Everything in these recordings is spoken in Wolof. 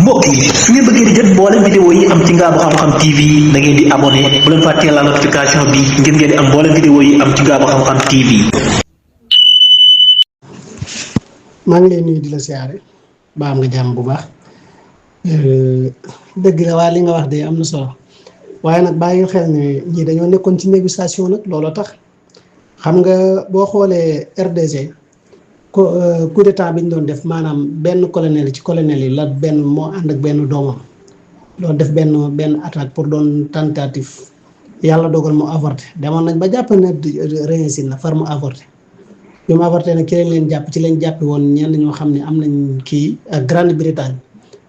mbokk yi su ngeen bëggee di jot mboolem vidéo yi am ci Ngaabu Xam-Xam TV da ngeen di abonné bu leen fàttee la notification bi ngir ngeen di am mboolem vidéo yi am ci Ngaabu Xam-Xam TV. maa ngi lay nuyu di la siyaare ba am nga jàmm bu baax dëgg la waa li nga wax de am na solo waaye nag bàyyi xel ne ñii dañoo nekkoon ci négociation nag looloo tax xam nga boo xoolee RDC coup d'état bi ñu doon def maanaam benn colonel ci colonel yi la benn moo ànd ak benn doomam doon def benn attaque pour doon tentative yàlla dogal mu avorté demoon nañ ba jàpp ne réussir na far mu avorté. bi mu avorté nag ci lañ leen jàpp ci lañ jàppi woon ñenn ñoo xam ne am nañ kii ak Grande-Bretagne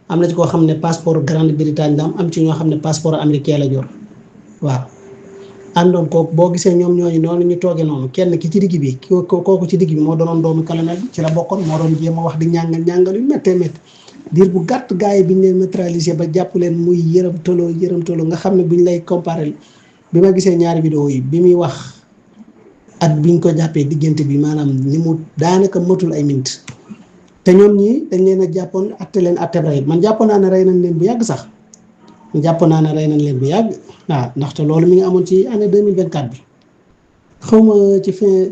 am na ci koo xam ne passeport Grande-Bretagne la am ci ñoo xam ne passeport américain la jor waaw àndoon kooku boo gisee ñoom ñooñu noonu ñu toogee noonu kenn ki ci digg bi kooku ci digg bi moo doonoon doomu colonel bi ci la bokkoon moo doon jéem a wax di ñàngal yu méttee métti diir bu gàtt gars yi bi ñu leen neutralisé ba jàpp leen muy yërëm toloo nga xam ne bu ñu lay comparé bi ma gisee ñaari vidéo yi bi muy wax ak biñ ko jàppee diggante bi maanaam ni mu daanaka matul ay minutes te ñoom ñii dañ leen a jàppoon atte leen atte rey man jàppoon naa ne rey nañ leen bu yàgg sax jàpp naa ne rey nañ leen bu yàgg waaw ndaxte loolu mi ngi amoon ci année 2024 bi xaw ma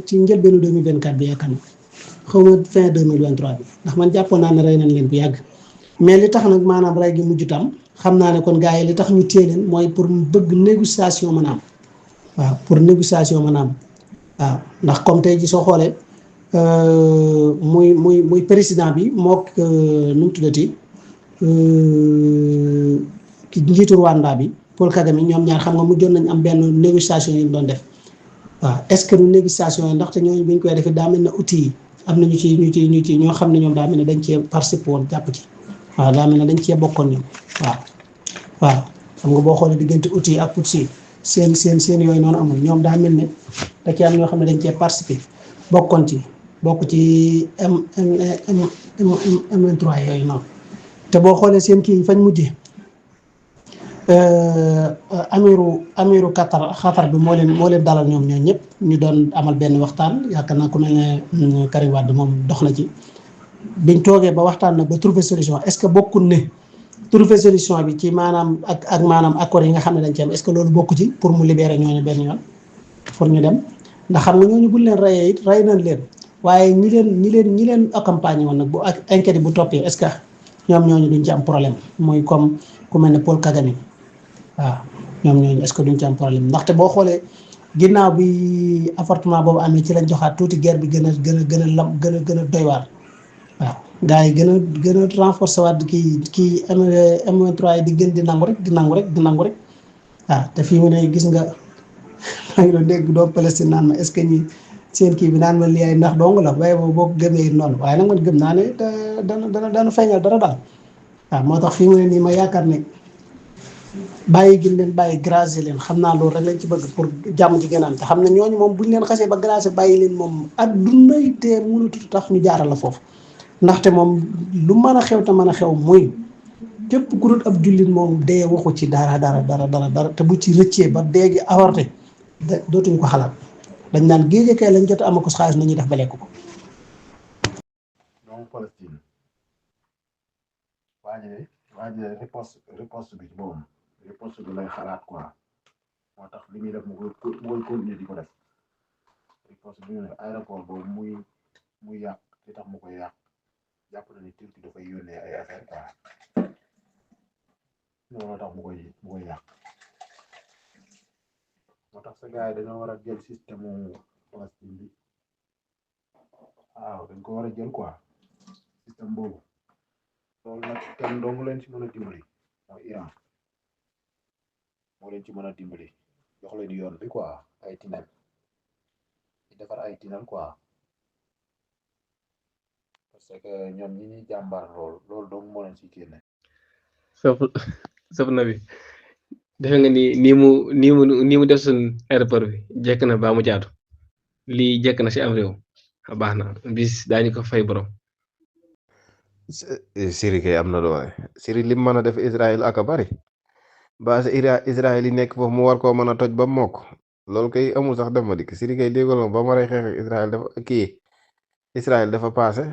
ci njëlbeenu 2024 bi yaakaar naa xaw ma fin 2023 bi ndax man jàppoon naa ne rey nañ leen bu yàgg mais li tax nag maanaam rey gi mujj tam xam naa ne kon gars yi li tax ñu téye leen mooy pour bëgg négociation mën a am waaw pour négociation mën a am waaw ndax comme tey ji soo xoolee muy président bi mook nu mu tuddati ki njiitu Rwanda bi Paul Kagame ñoom ñaar xam nga mujjoon nañ am benn négociation yi ñu doon def waaw est-ce que négociation yi ndaxte ñooñu bi ñu koy defee daa mel ne outils yi am na ñu ci ñoo xam ne ñoom daa mel ne dañ cee participé woon jàpp ci waaw daa mel ne dañ cee bokkoon ñoom waaw xam nga boo xoolee diggante outils yi ak outils yi seen yooyu noonu amul ñoom daa mel ne da ci am ñoo xam ne dañ cee participé bokk ci M23 yooyu noonu te boo xoolee seen kii fañ mujjee amiru Qatar bi moo leen dalal ñoom ñëpp ñu doon amal benn waxtaan yaakaar naa ku mel ne Karim Wade moom dox na ci biñ toogee ba waxtaan nag ba trouver solution est-ce que bokkul ne trouver solution bi ci maanaam ak maanaam accord yi nga xam ne dañ ci am est-ce que loolu bokku ci pour mu libérer ñooñu benn yoon pour ñu dem ndax xam nga ñooñu buñ leen reyee it rey nañ leen waaye ñi leen accompagner woon nag bu ak enquête bu toppee est-ce que ñoom ñooñu duñ ci am problème mooy comme ku mel ne Paul Kagame waaw ñoom ñooñu est-ce que duñ ci am problème ndaxte boo xoolee ginnaaw bi appartement boobu amee ci lañ joxaat tuuti guerre bi gën a doy waar waaw gars yi gën a renforcer waat kii M23 yi di gën di nangu rek waaw te fii mu ne gis nga maa ngi doon dégg doo Palestine naan ma est-ce que ñi seen kii bi naan ma lii ay ndax dong la waaye boo ko gëmee noonu waaye nag man gëm naa ne dana feeñal dara daal waaw moo tax fii mu ne nii ma yaakaar ne bàyyi gi leen bàyyi gracier leen xam naa loolu rek lañ ci bëgg pour jàmm ci gën a am te xam ne ñooñu moom buñ leen xasee ba gracier bàyyi leen moom addunay te mënatu tax ñu jaaral la foofu ndaxte moom lu mën a xew te mën a xew muy képp ku dul ab jullit moom dee waxu ci dara te bu ci rëccee ba dee gi avorté dootuñu ko xalaat dañ naan géej kay lañ jot a am ko xaalis nañuy def ba lekk ko. donc Palestine waa ji riposte bi ci boobu riposte bi lay xalaat quoi moo tax li muy def mu koy continuer di ko def riposte bi ñu ne aéroport boobu muy yàq li tax mu koy yàq jàpp na ni Turquie dafay yónnee ay affaire quoi looloo tax mu koy yàq moo tax sa gars yi dañoo war a jël système mu Palestine bi waaw dañ ko war a jël quoi système boobu loolu nag kenn dong leen ci mën a dimbali mooy Iran moo leen ci mën a dimbali jox leen yoon bi quoi ay tunnel di defar ay tunnel quoi parce que ñoom ñi ñuy jàmbaar loolu dong moo leen ci génne. sëf na bi defe nga ni mu def suñ aéroport bi jekk na baa mu jaatu lii jekk na si am réew baax na bis daañu ko fay borom. Syrie kay am na doole Syrie lim mën a def Israël ak a bari base Israël yi nekk foofu mu war koo mën a toj ba mokk loolu kay amul sax def ma dikk Syrie kay déggoon ma ba ma rey xeex ak Israël dafa paase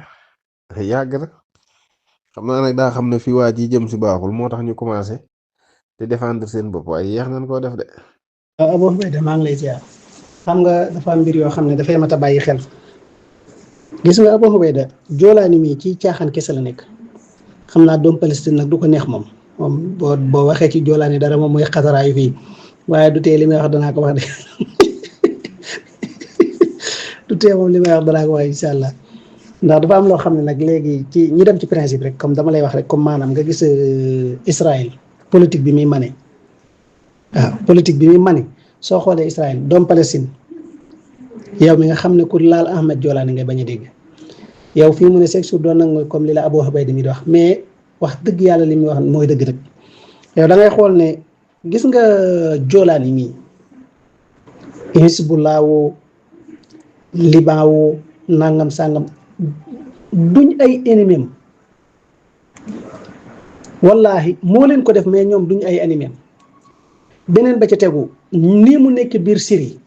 yàgg na xam naa nag daa xam ne fi waa ji jëm si baaxul moo tax ñu commencé te défendre seen bopp waaye yéex nañ koo def de. waaw Abou Ubayda maa ngi lay ziar xam nga dafa am mbir yoo xam ne dafay mat a bàyyi xel gis nga Abou Ubayda joolaani mii ci caaxaan kese la nekk xam naa doom Palestine nag du ko neex moom boo waxee ci joolaani dara moom mooy xataraayu fii waaye du tee li may wax danaa ko wax de du tee moom li may wax danaa ko wax incha allah ndax dafa am loo xam ne nag léegi ci ñi dem ci principe rek comme dama lay wax rek comme maanaam nga gis Israël politique bi muy mane waaw politique bi muy mane soo xoolee Israël doom Palestine yow mi nga xam ne ku laal Ahmed Joolaani ngay bañ a dégg yow fii mu ne chaque jour doon nag mooy comme li la Abou Ubayda mi di wax mais wax dëgg yàlla li muy wax mooy dëgg nag yow da ngay xool ne gis nga Joolaani mii Hizbullah wu Liban wu nangam sangam duñ ay ennemis wallahi moo leen ko def mais ñoom duñ ay ennemis beneen ba ca tegu nii mu nekk biir Syrie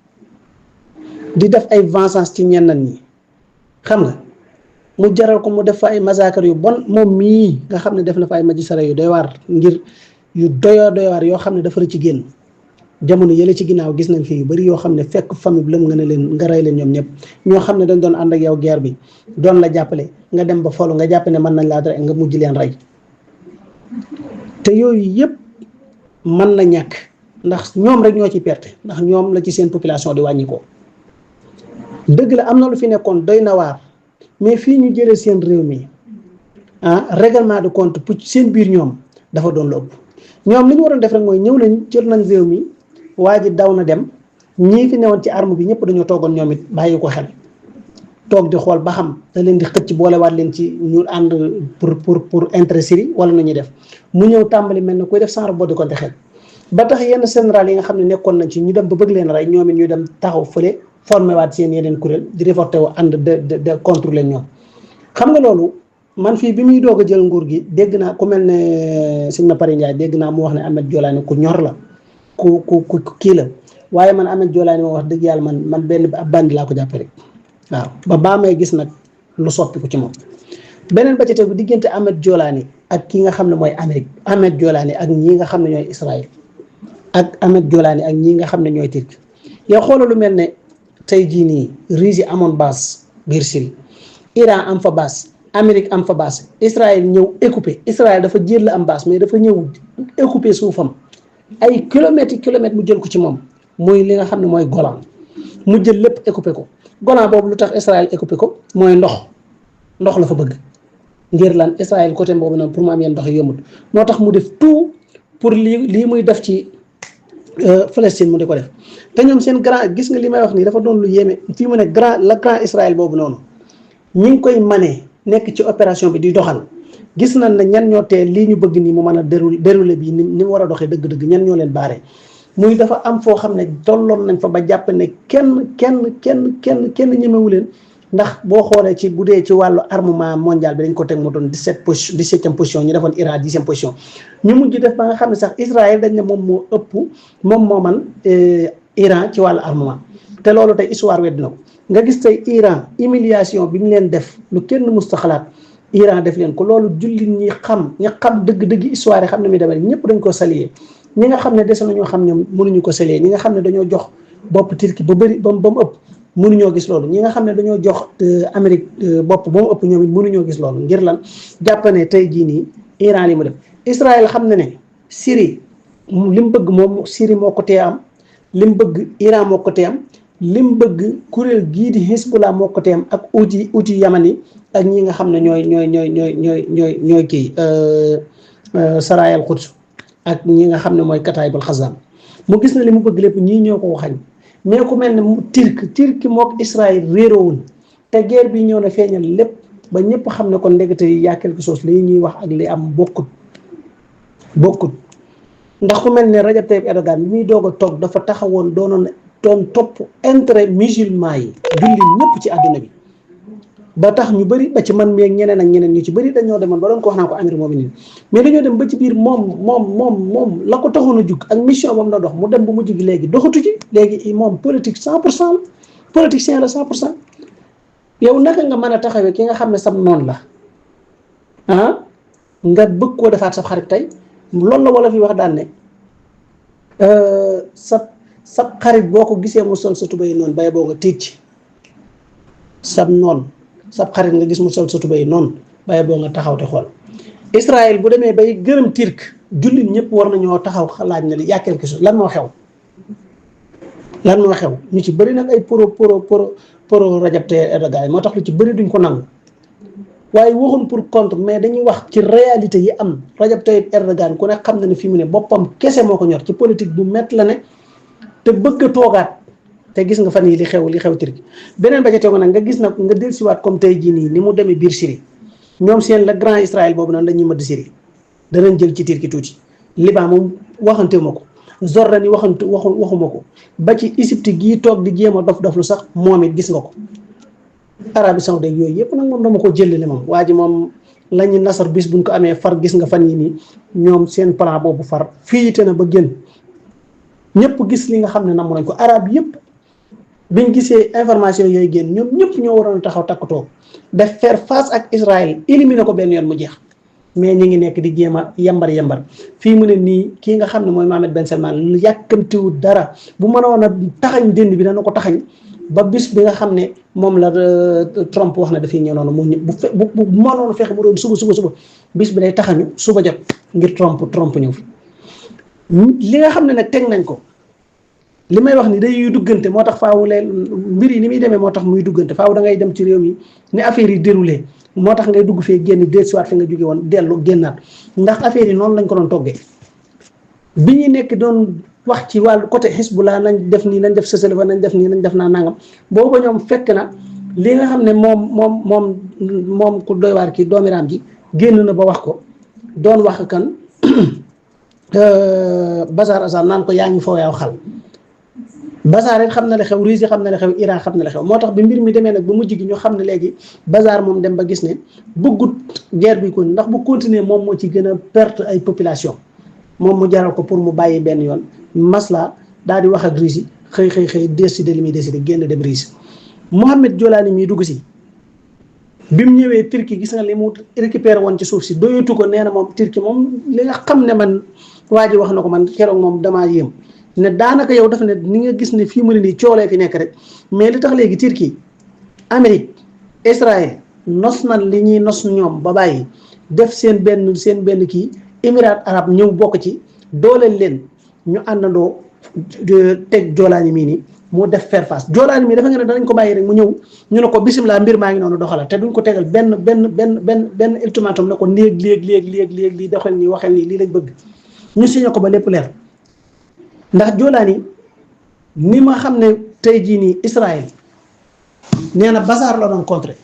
di def ay vengeance ci ñenn ñi xam nga mu jaral ko mu def fa ay massacre yu bon moom mii nga xam ne def na fa ay magistrat yu doy waar ngir yu doy waar yoo xam ne dafa ci génn jamono yële ci ginnaaw gis nañ fi yu bari yoo xam ne fekk famille bi lëm nga ne leen nga rey leen ñoom ñëpp ñoo xam ne dañ doon ànd ak yow guerre bi doon la jàppale nga dem ba folu nga jàpp ne mën nañ laa dara nga mujj leen rey te yooyu yëpp mën na ñàkk ndax ñoom rek ñoo ci perte ndax ñoom la ci seen population di wàññi ko dëgg la am na lu fi nekkoon doy na waar mais fii ñu jëlee seen réew mi règlement de compte pour seen biir ñoom dafa doon lu ëpp ñoom li ñu waroon def rek mooy ñëw nañ jël nañ réew mi waa ji daw na dem ñii fi newoon ci arme bi ñëpp dañoo toogoon ñoom it bàyyi ko xel toog di xool ba xam da leen di xëcc boolewaat leen ci ñu ànd pour intérêt Syrie wala nu ñuy def mu ñëw tàmbali mel na koy def sans boo di compte xel ba tax yenn général yi nga xam ne nekkoon nañ ci ñu dem ba bëgg leen rey ñoom it ñu dem taxaw fële formé waat seen yeneen kuréel di révolté wu ànd de contre leen ñoom xam nga loolu man fii bi muy doog a jël nguur gi dégg naa ku mel ne Sëñ Mapari Ndiaye dégg naa mu wax ne Ahmed Joolaani ku ñor la ku kii la waaye man Ahmed Joolaani moom wax dëgg yàlla man benn ab bandi laa ko jàppe rek waaw ba baa may gis nag lu soppi ko ci moom beneen ba ca tegu diggante Ahmed Joolaani ak ki nga xam ne mooy Amérique Ahmed Joolaani ak ñii nga xam ne ñooy Israël ak Ahmed Joolaani ak ñii nga xam ne ñooy Turquie yow xoolal lu mel ne tey jii nii Russie amoon base biir Syrie Iran am fa base Amérique am fa base Israël ñëw écoupé Israël dafa jël la am base mais dafa ñëw écoupé suufam ay kilomètres yi kilomètres mu jël ko ci moom mooy li nga xam ne mooy Golan mu jël lépp écoupé ko Golan boobu lu tax Israël écoupé ko mooy ndox la fa bëgg ngir lan Israël côté boobu noonu pour mu am yenn ndox yombut moo tax mu def tout pour lii muy def ci Palestine mu di ko def te ñoom seen grand gis nga li may wax nii dafa doon lu yéeme fii mu ne grand Israël boobu noonu ñi ngi koy manee nekk ci opération bi di doxal gis nañ ne ñan ñoo tee lii ñu bëgg nii mu mën a déroulé bi ni mu war a doxee dëgg-dëgg ñan ñoo leen baare muy dafa am foo xam ne tolloon nañ fa ba jàpp ne kenn ñemewu leen ndax boo xoolee ci bu dee ci wàllu armement mondial bi dañ ko teg mu doon 17e position ñu defoon Iran 10e position ñu mujj def ba nga xam ne sax Israël dañ ne moom moo ëpp moom moo man Iran ci wàllu armement te loolu tey histoire wedd na ko nga gis tey Iran humiliation bi ñu leen def lu kenn musta xalaat Iran def leen ko loolu jullit ñi xam dëgg-dëgg histoire yi xam ne mi demee ñëpp dañ ko saluer ñi nga xam ne des na ñoo xam ne mënuñu ko saluer ñi nga xam ne dañoo jox bopp Turquie ba bëri ba mu ëpp mënuñoo gis loolu ñi nga xam ne dañoo jox Amérique bopp ba mu ëpp ñoom it mënuñoo gis loolu ngir lan jàpp ne tey jii nii Iran li mu def Israël xam na ne Syrie li mu bëgg moom Syrie moo ko tee am li mu bëgg Iran moo ko tee am li mu bëgg kuréel gii di Hezbollah moo ko tee am ak outil yaman yi ak ñi nga xam ne ñooy kii Saraya al Quds ak ñi nga xam ne mooy Kataibul Khazam mu gis na li mu bëgg lépp ñii ñoo ko xañ mais ku mel ne Turquie mook Israël réeroowul te guerre bi ñëw na feeñal lépp ba ñëpp xam ne kon ndekete yi yaa quelque chose li ñuy wax ak li am bokkut ndax ku mel ne Rajab Tayyip Erdogan bi muy doog a toog dafa taxawoon doon topp intérêt musulman yi julli ñëpp ci àdduna bi ba tax ñu bëri ba ci man meeg ñeneen ak ñeneen ñu ci bëri dañoo demoon ba doon ko wax naa ko amir moom nii mais dañoo dem ba ci biir moom la ko taxoon a jug ak mission moom la dox mu dem ba mu jug léegi doxatu ci léegi moom politique 100% la politicien la 100% yow naka nga mën a taxawee ki nga xam ne sam noonu la nga bëgg koo defaat sa xarit tey loolu la wala fi wax daan ne sa xarit boo ko gisee mu sol sa tubéy noonu bay boo nga tiit ci sab noonu sab xarit nga gis mu sol sa tubéy noonu bay boo nga taxaw te xool Israël bu demee bay gërëm Turc jullit ñëpp war nañoo taxaw xalaat na li yaa quelque chose lan moo xew ñu ci bëri nag ay pro Rajab Tayyip Erdogan moo tax lu ci bëri duñ ko nangu waaye waxuñ pour contre mais dañuy wax ci réalité yi am Rajab Tayyip Erdogan ku ne xam na ne fi mu ne boppam kese moo ko ñor ci politique bu métti la ne te bëgg a toogaat te gis nga fan yi li xew Turquie beneen ba ca tegu nag nga gis nag nga dellusiwaat comme tey jii nii ni mu demee biir Syrie ñoom seen la grand Israël boobu noonu la ñuy mëdd Syrie danañ jël ci Turquie tuuti Liban moom waxante ma ko Jordanie waxuma ko ba ci Égypte gii toog di jéem a dof lu sax moom it gis nga ko Arabie Saoudite yooyu yëpp nag moom dama ko jëlale moom waa ji moom la ñu nasar bis buñ ko amee far gis nga fan yi nii ñoom seen plan boobu far fiite na ba génn ñëpp gis li nga xam ne namm nañ ko arab yëpp biñ gisee information yooyu génn ñoom ñëpp ñoo waroon taxaw takkatoo def faire face ak Israël éliminer ko benn yoon mu jeex mais ñu ngi nekk di jéem a yambar fii mu ne nii kii nga xam ne mooy Mohammed Ben Salman lu yàkkamtiwul dara bu mënoon a taxañ dënd bi dana ko taxañ ba bis bi nga xam ne moom la Trump wax na dafay ñëw noonu mu bu mënoon fexe mu doon suba bis bi day taxañu suba jot ngir Trump ñëw fi li nga xam ne nag teg nañ ko li may wax ni day duggante moo tax faaw leen mbir yi ni muy demee moo tax muy duggante faaw da ngay dem ci réew mi ni affaire yi déroulé moo tax ngay dugg fee génn dellusiwaat fi nga jóge woon dellu génnaat ndax affaire yi noonu lañ ko doon toggee bi ñuy nekk doon wax ci wàllu côté Hezbollah nañ def nii nañ def sësalifa nañ def nii nañ def naa nangam booba ñoom fekk na li nga xam ne moom ku doy waar kii doomiraam ji génn na ba wax ko doon wax kan Bachar Assad naan ko yaa ngi foo yaw xal Bachar it xam na la xew Russie xam na la xew Iran xam na la xew moo tax bi mbir mi demee nag ba mujj gi ñu xam ne léegi Bachar moom dem ba gis ne bëggut guerre bi kon ndax bu continuer moom moo ci gën a perte ay population moom mu jaral ko pour mu bàyyi benn yoon masla daal di wax ak Russie xëy décider li muy décider génn dem Russie Mohamed Jolani mii dugg si bi mu ñëwee Turquie gis nga li mu récupéré woon ci suuf si doyatu ko nee na moom Turquie moom li nga xam ne man waa ji wax na ko man keroog moom damaa yéem ne daanaka yow dafa ne ni nga gis ne fii mu ne nii coolee fi nekk rek mais li tax léegi Turquie Amérique Israël nos nan li ñuy nos ñoom ba bàyyi def seen benn kii Émirats arabes ñëw bokk ci dooleel leen ñu àndandoo teg Jolaani mii nii mu def faire face Jolaani mii dafa nga ne danañ ko bàyyi rek mu ñëw ñu ne ko bisimilah mbir maa ngi noonu doxala te duñ ko tegal benn ultimatum ne ko léeg lii doxal nii waxel nii lii lañ bëgg ñu signé ko ba lépp leer ndax Jolaani ni ma xam ne tey jii nii Israël nee na Bachar la doon contré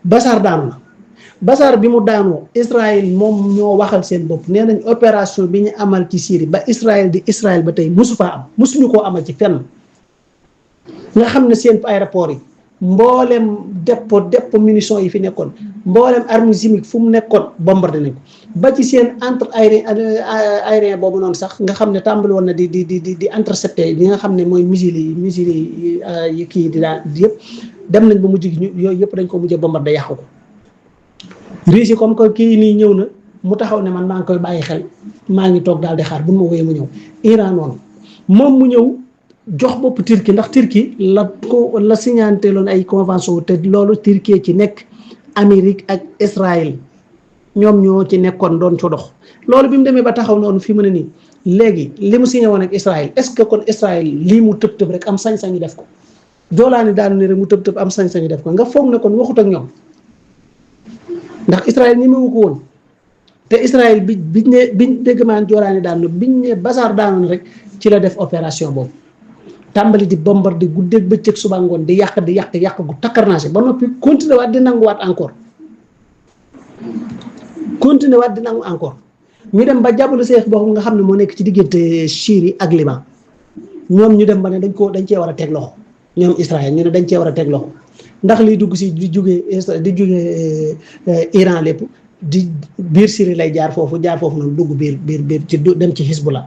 Bachar daanu na Bachar bi mu daanoo Israël moom ñoo waxal seen bopp nee nañ opération bi ñu amal ci Syrie ba Israël di Israël ba tey mosu faa am mosuñu koo amal ci fenn nga xam ne seen aéroport yi mboolem dépôt munitions yi fi nekkoon mboolem arme chimique fu mu nekkoon bombardé nañ ko ba ci seen entre aérien boobu noonu sax nga xam ne tàmbali woon na di intercepté li nga xam ne mooy missile yi kii di daan yëpp dem nañ ba mujj gi yooyu yëpp dañ ko mujjee bombardé yàqu ko Russie comme que kii nii ñëw na mu taxaw ne man maa ngi koy bàyyi xel maa ngi toog daal di xaar bu ma wooyee mu ñëw Iran noonu moom mu ñëw jox bopp Turquie ndax Turquie la signanté loon ay convention te loolu Turquie ci nekk Amérique ak Israël ñoom ñoo ci nekkoon doon ci dox loolu bi mu demee ba taxaw noonu fi mu ne nii léegi li mu signé woon ak Israël est-ce que kon Israël lii mu tëb rek am sañ-sañu def ko Jolaani daanu ne rek mu tëb am sañ-sañu def ko nga foog ne kon waxut ak ñoom ndax Israël ñi mu ko woon te Israël biñ dégg maan Jolaani daanu biñ ne Bachar daanu rek ci la def opération boobu tàmbali di bombardé guddeeg bëccëg suba ngoon di yàq gu takkarnaase ba noppi continuer waat di nanguwaat encore ñu dem ba jàppale seef boobu nga xam ne moo nekk ci diggante Syrie ak Liban ñoom ñu dem ba ne dañ cee war a teg loxo ñoom Israël ñu ne dañ cee war a teg loxo ndax liy dugg si di jóge Iran lépp di biir Syrie lay jaar foofu noonu dugg biir ci dem ci Hezbollah.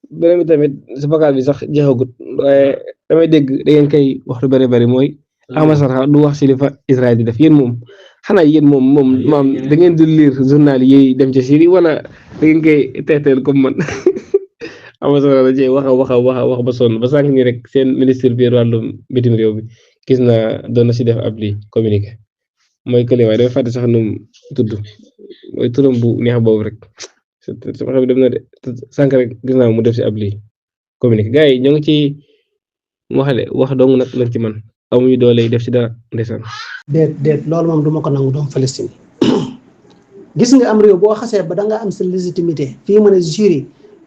beneen bi tamit sa vocal bi sax jeexagut waaye damay dégg da ngeen koy wax lu bëri mooy Ahmad Sarr du wax si li fa Israël di def yéen moom xanaa yéen moom maam da ngeen di lire journal yi dem ca Syrie wala da ngeen koy teeteel comme man ama solo da cee wax ba sonn ba sànq nii rek seen ministre bi wàllum bitim réew bi gis naa doon na si def ab lii communiqué mooy kële waaye dafa fàtte sax nu mu tudd mooy turam bu neex boobu rek sama xam dem na de sànq rek gis naa mu def si ab lii communiqué gars yi ñoo ngi ci wax dong nag lañ ci man amuñu doole yi def si dara ndeysaan. déet loolu moom du ma ko nangu doom Palestine gis nga am réew boo xasee ba da nga am sa légitimité fii mën a jury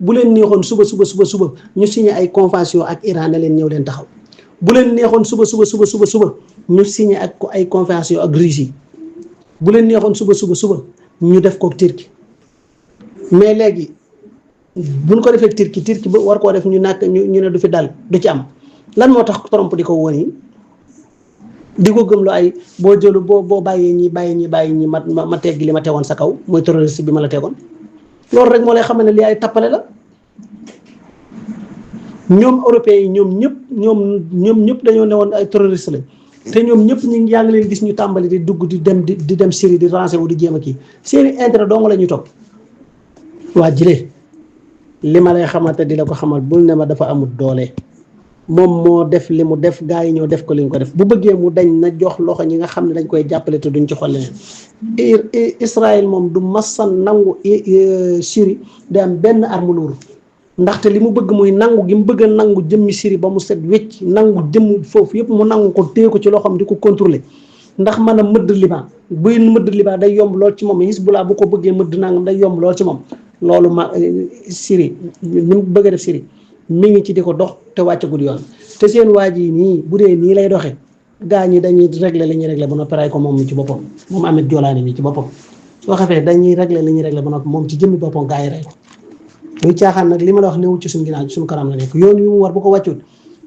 bu leen neexoon suba ñu signé ay convention ak Iran ne leen ñëw leen taxaw bu leen neexoon suba ñu signé ak ay convention ak Russie bu leen neexoon suba ñu def ko Turquie mais léegi buñ ko defee Turquie ba war koo def ñu ne du fi dal du ci am lan moo tax Trump di ko woon yi di ko gëm lu ay boo jëlu boo bàyyee ñi ma teggi li ma tegoon sa kaw mooy terroriste bi ma la tegoon loolu rek moo lay xam ne li ay tappale la ñoom européens yi ñoom ñëpp dañoo newoon ay terroriste lañ te ñoom ñëpp yaa ngi leen gis ñu tàmbali di dugg di dem Syrie di rancé wu di jéem a kii seeni intérêt dong la ñuy topp waa jile li ma lay xamante di la ko xamal bul ne ma dafa amul doole moom moo def li mu def gaa yi ñoo def ko li ñu ko def bu bëggee mu dañ na jox loxo ñi nga xam ne dañ koy jàppale te duñ ci xool leneen Israël moom du masan nangu Syrie day am benn arme lourde ndaxte li mu bëgg muy nangu gi mu bëgg a nangu jëmmi Syrie ba mu set wecc nangu jëmm foofu yëpp mu nangu ko téye ko ci loxoom di ko contrôler ndax mën a mëdd Liban buy mëdd Liban day yomb lool ci moom Hezbollah bu ko bëggee mëdd nangam day yomb lool ci moom loolu Syrie ni mu bëgg a def Syrie mi ngi ci di ko dox te wàccagul yoon te seen waa ji nii bu dee nii lay doxee gaa ñi dañuy régler li ñuy régler ba noppi ray ko moom ci boppam moom Ahmed Jolani mi ci boppam soo xamee dañuy régler li ñuy régler ba noppi moom ci jëmmi boppam gaa yi ray ko muy caaxaan nag li ma la wax newul ci suñu ginnaaw ci suñu kanam la nekk yoon yu mu war bu ko wàccut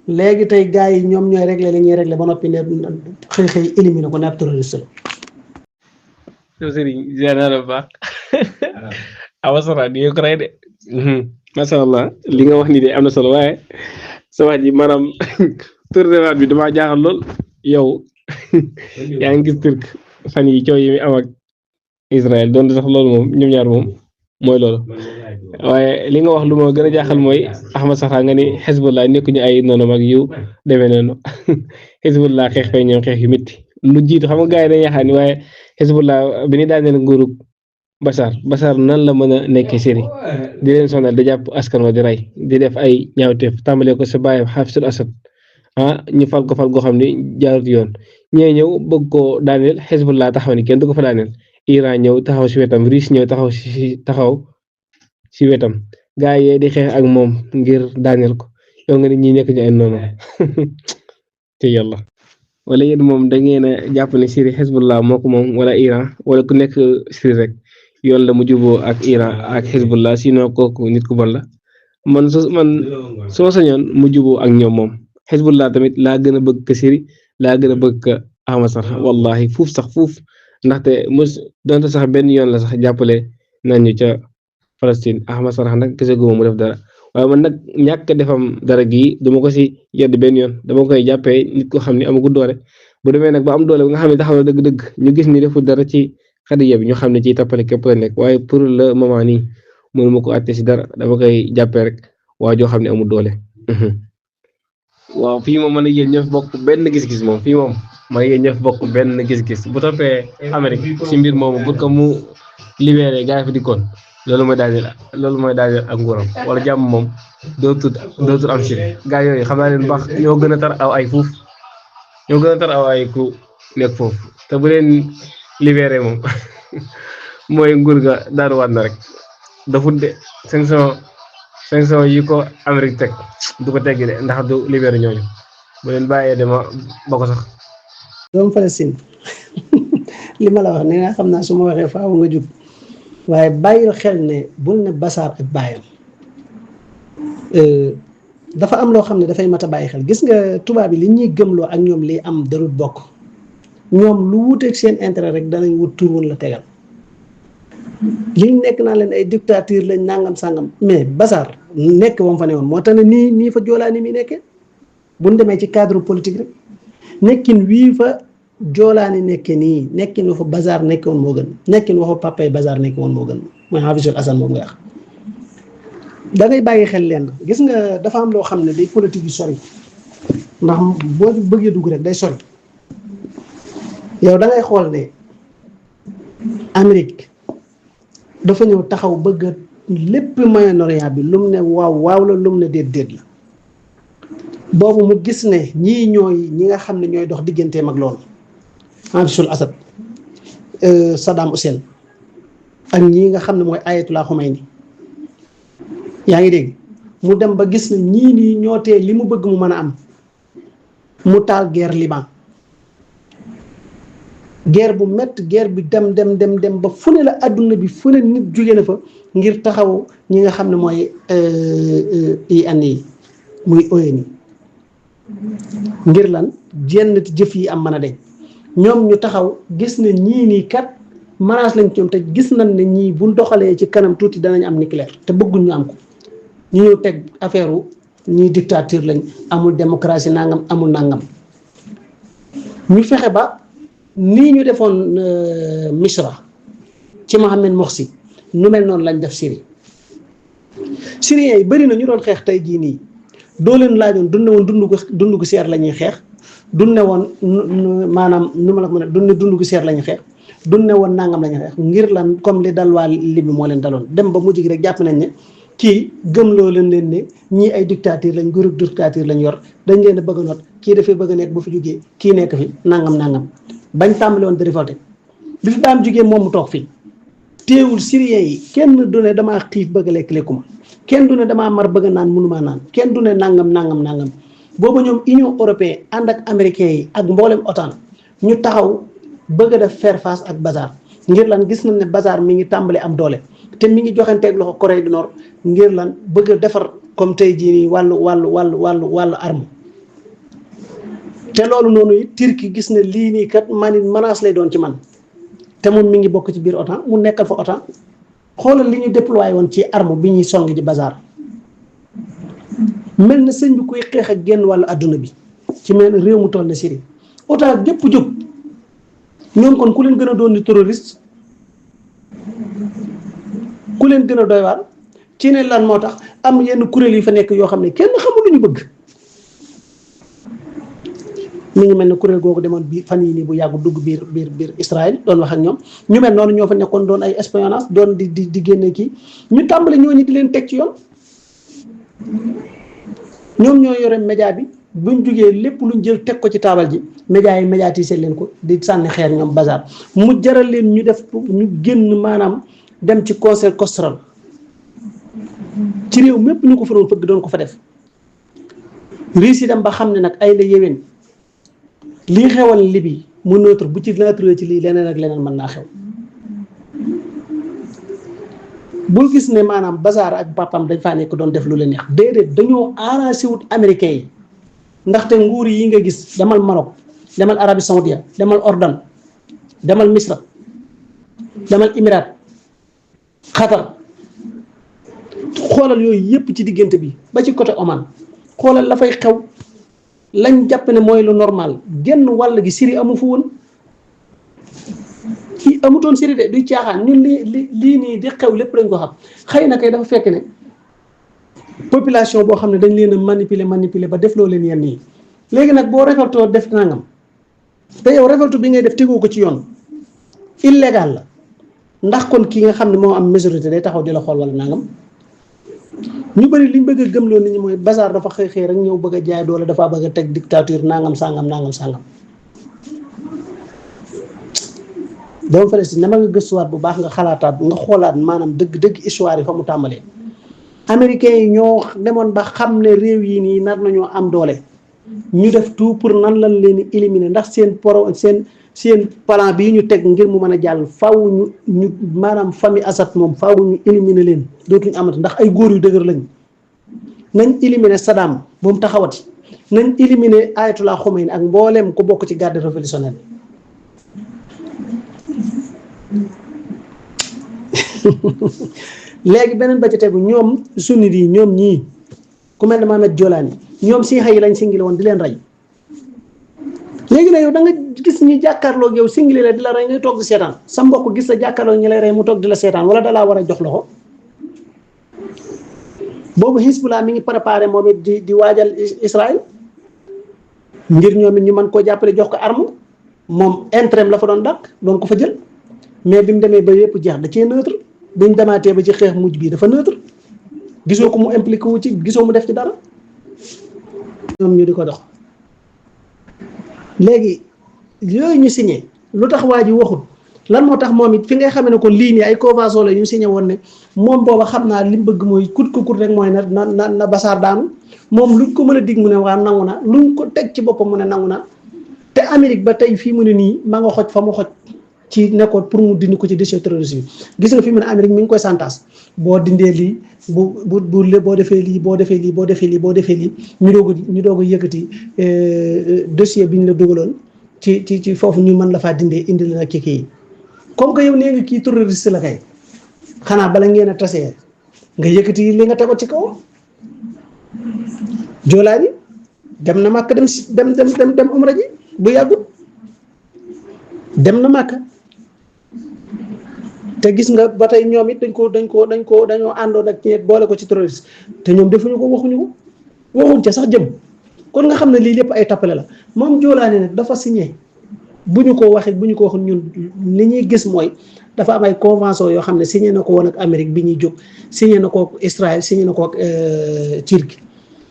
léegi tey gaa yi ñoom ñooy régler li ñuy régler ba noppi ne xëy éliminer ko ne ab terroriste la. Sëriñ général baax awasara di ko rey de masha Allah li nga wax ni de am na solo waaye sa wax ji maanaam tournewaat bi damaa jaaxal lool yow yaa ngi gis Turc fan yi coow yi mi am ak Israël doon sax loolu moom ñoom ñaar moom mooy loolu waaye li nga wax lu ma gën a jaaxal mooy Ahmad Saxaa nga ni Hezbollah nekkuñu ay noonu mag yu demee noonu Hezbollah xeex fay ñoom xeex yu métti lu jiitu xam nga gars yi dañuy yaxaan ni waaye Hezbollah bi ni daaneel nguurug Bashar nan la mën a nekkee Syrie di leen sonal di jàpp askan wa di rey di def ay ñaawteef tàmbalee ko sa bàyyi Hafizul Asad ñu fal goo xam ne jaarut yoon ñee ñëw bëgg koo daaneel Hezbollah taxaw ni kenn du ko fa daaneel Iran ñëw taxaw si wetam Russie ñëw taxaw si wetam gaa yee di xeex ak moom ngir daaneel ko yow nga ni ñi nekk ñu ay noonu te yàlla wala yéen moom da ngeen a jàpp ne Syrie Hezbollah moo ko moom wala Iran wala ku nekk Syrie rek yoon la mu juboo ak Iran ak Hezbollah sinon kooku nit ku bon la man su ma sañoon mu juboo ak ñoom moom Hezbollah tamit laa gën a bëgg ka Syrie laa gën a bëgg ka Ahmad Saxaa wallahi fuuf ndaxte donte sax benn yoon la sax jàppale nañu ca Palestine Ahmad Saxaa nag kese gu mu def dara waaye man nag ñàkk defam dara gii duma ko si yedd benn yoon dama koy jàppee nit ko xam ne amagul doole bu demee nag ba am doole ba nga xam ne taxaw na dëgg-dëgg ñu gis ni deful dara ci xadiya bi ñu xam ne ci tappale képp la nekk waaye pour le moment nii mënu ma ko àtte si dara dama koy jàppee rek waa joo xam ne amul doole. waaw fii moom man ak yéen ñoo fi bokk benn gis-gis moom fii moom man ak yéen ñoo fi bokk benn gis-gis bu toppee Amérique si mbir moomu pour que mu libéré gaa yi fi dikkoon loolu mooy daaneel ak nguuram wala jàmm moom dootul am si gaa yooyu xam naa leen baax ñoo gën a tar aw ay fuuf ñoo gën a tar aw ay ku nekk foofu te bu leen libéré moom mooy nguur ga daaruwaat na rek dafut de sanction yi ko Amérique teg du ko teggi de ndax du libéré ñooñu bu leen bàyyee dama ba ko sax doomu Palestine li ma la wax ne nga xam naa su ma waxee faaw nga jub waaye bàyyil xel ne bul ne Bashar ak bàyyam dafa am loo xam ne dafay mat a bàyyi xel gis nga tubaab yi li ñuy gëmloo ak ñoom li am darut bokk ñoom lu wuteeg seen intérêt rek danañ wut tur woon la tegal liñ nekk naa leen ay dictature lañ nangam sangam mais Bashar nekk wam fa ne woon moo tax ne nii fa Jolani mi nekkee buñ demee ci cadre politique rek nekkin wii fa joolaani nekke nii nekkin waxu bazar nekke woon moo gën nekkin waxu papay bazar nekke woon moo gën mooy Hafisul Hasan moom nga wax da ngay bàyyi xel leen gis nga dafa am loo xam ne day politique yu sori ndax boo bëggee dugg rek day sori yow da ngay xool ne Amérique dafa ñëw taxaw bëgg lépp Moyen-Orient bi lu mu ne waaw la lu mu ne déet la boobu mu gis ne ñii ñi nga xam ne ñooy dox digganteem ak loolu Hafisul Asad Saddam Hussein ak ñii nga xam ne mooy Ayatollah Khomeini yaa ngi dégg mu dem ba gis ne ñii nii ñoo tee li mu bëgg mu mën a am mu taal guerre Liban guerre bu métti guerre bi dem ba fu ne la adduna bi fu ne nit jóge na fa ngir taxaw ñi nga xam ne mooy IAN yi muy ONU ngir lan jenn jëf yi am mën a deñ ñoom ñu taxaw gis ne ñii nii kat menace lañ ci ñoom te gis nañ ne ñii bu doxalee ci kanam tuuti danañ am nucléaire te bëgguñ ñu am ko ñu ñëw teg affaire ñii dictature lañ amul démocratie nangam amul nangam ñu fexe ba nii ñu defoon Misra ci Mohamed Morsi nu mel noonu lañ def Syrie Syriens yi bëri na ñu doon xeex tey jii nii doo leen laajoon dund woon dund gu seer la ñuy xeex dund ne woon maanaam nu ma la ko mën a dund gu seer la ñuy xeex dund ne woon nangam la ñuy xeex ngir lan comme li dal waa Libye moo leen daloon dem ba mujj gi rek jàpp nañ ne kii gëmloo leen ne ñii ay dictature lañ groupe dictature lañ yor dañ leen a bëgg a not kii dafay bëgg a nekk bu fi jógee kii nekk fi nangam bañ tàmbali woon di révolté bi fi daam jógee moom mu toog fii teewul Syriens yi kenn du ne damaa xiif bëgg a lekk lekkuma kenn du ne damaa mar bëgg a naan mënumaa naan kenn du ne nangam booba ñoom Union européenne ànd ak américains yi ak mboolem OTAN ñu taxaw bëgg a def faire face ak bazar ngir lan gis nañ ne bazar mi ngi tàmbali am doole te mi ngi joxanteeg loxo Corée du Nord ngir lan bëgg a defar comme tey jii nii wàllu arme te loolu noonu it Turquie gis ne lii nii kat menace lay doon ci man te moom mi ngi bokk ci biir OTAN mu nekkal fa OTAN xoolal li ñu déployé woon ci arme bi ñuy song ji bazar mel na sëñ bi koy xeex ak genn wàllu adduna bi ci mel réew mu toll na Syrie OTAN jëpp jóg ñoom kon ku leen gën a doon ni terroriste ku leen gën a doy waar ci ne lan moo tax am yenn kuréel yi fa nekk yoo xam ne kenn xamul lu ñu bëgg mi ngi mel ne kuréel googu demoon biir fan yii nii bu yàggu dugg biir Israël doon wax ak ñoom ñu mel noonu ñoo fa nekkoon doon ay espionnage doon di génne kii ñu tàmbali ñooñu di leen teg ci yoon ñoom ñoo yore média bi buñ jugee lépp luñ jël teg ko ci taabal ji média yi médiatiser leen ko di sànni xeer ñoom bazar mu jaral leen ñu def ñu génn maanaam dem ci conseil constitutionnel ci réew mépp ñu ko fa doon fëgg doon ko fa def riis yi dem ba xam ne nag ay la yéwén lii xewal Libi mu neutre bu ci neutre ci lii leneen ak leneen mën naa xew bul gis ne maanaam bazar ak papam dañ faa nekk doon def lu leen neex déedéet dañoo arrangé wut américains yi ndaxte nguur yi nga gis demal Maroc demal Arabie Saoudite demal Ordon demal Misra demal Émirats Qatar xoolal yooyu yëpp ci diggante bi ba ci côté Oman xoolal la fay xew lañ jàpp ne mooy lu normal genn wàll gi Syrie amu fu woon kii amutoon Syrie de duy caaxaan ñun lii nii di xew lépp lañ ko xam xëy na kay dafa fekk ne population boo xam ne dañ leen a manipuler ba def loo leen yenn yi léegi nag boo révoltoo def nangam te yow révolte bi ngay def tegoo ko ci yoon illégal la ndax kon kii nga xam ne moo am majorité day taxaw di la xool wala nangam ñu bëri liñ bëgg a gëmloo nit ñi mooy bazar dafa xëy rek ñëw bëgg a jaay doole dafa bëgg a teg dictature nangam sangam. doomu Palestine dama nga gëstuwaat bu baax nga xalaataat nga xoolaat maanaam dëgg histoire yi fa mu tàmbalee. américains yi ñoo demoon ba xam ne réew yi nii nar nañoo am doole ñu def tout pour nan lañ leen éliminer ndax seen plan bii ñu teg ngir mu mën a jàll faaw ñu maanaam famille Assad moom faaw ñu éliminer leen dootuñu amati ndax ay góor yu dëgër lañ nañ éliminer Saddam bu mu taxawati nañ éliminer Ayatollah Khomeini ak mbooleem ku bokk ci garde révolutionnaire léegi beneen ba ci tegu ñoom sunnit yi ñoom ñii ku mel ne Mohamed Jolani ñoom siixa yi lañ singile woon di leen rey léegi nag yow da nga gis ñu jàkkaarloog yow singili la di la rey ngay toog di seetaan sa mbokk gis sa jàkkaarloog ñi lay rey mu toog di la seetaan wala dalaa war a jox loxo boobu Hezbollah mi ngi préparé moom it di waajal Israël ngir ñoom it ñu mën koo jàppale jox ko arme moom intérêt la fa doon dàq doon ko fa jël mais bi mu demee ba yëpp jeex da cee neutre bi ñu demaatee ba ci xeex mujj bii dafa neutre gisoo ko mu impliqué wu ci gisoo mu def ci dara ñoom ñu di ko dox léegi yooyu ñu signé lu tax waa ji waxul lan moo tax moom it fi ngay xamee ne ko lii nii ay convention la ñu signé woon ne moom booba xam naa li mu bëgg mooy kut rek mooy na basaar daanu moom luñ ko mën a dig mu ne waa nangu na luñ ko teg ci boppam mu ne nangu na te Amérique ba tey fii mu ne nii ma nga xoj fa mu xoj ci nekkoon pour mu dindi ko ci dossier terroriste yi gis nga fi mu ne Amérique mi ngi koy santaas boo dindee lii boo defee lii boo defee lii boo defee lii boo defee lii ñu doog a yëkkati dossier bi ñu la dugaloon ci foofu ñu mën la faa dindee indi la nag ci kii comme que yow nee nga kii terroriste la kay xanaa bala ngeen a tasee nga yëkkati li nga tegoon ci kaw Joolaani dem na màkk dem umra ji bu yàggut dem na màkk te gis nga ba tey ñoom it dañoo àndoon ak ñeent boole ko ci terroriste te ñoom defuñu ko waxuñ ca sax jëm kon nga xam ne lii lépp ay tappale la moom Joolaani nag dafa signé bu ñu ko waxee ñun li ñuy gis mooy dafa am ay convention yoo xam ne signé na ko woon ak Amérique bi ñuy jóg signé na ko ak Israël signé na ko ak Turquie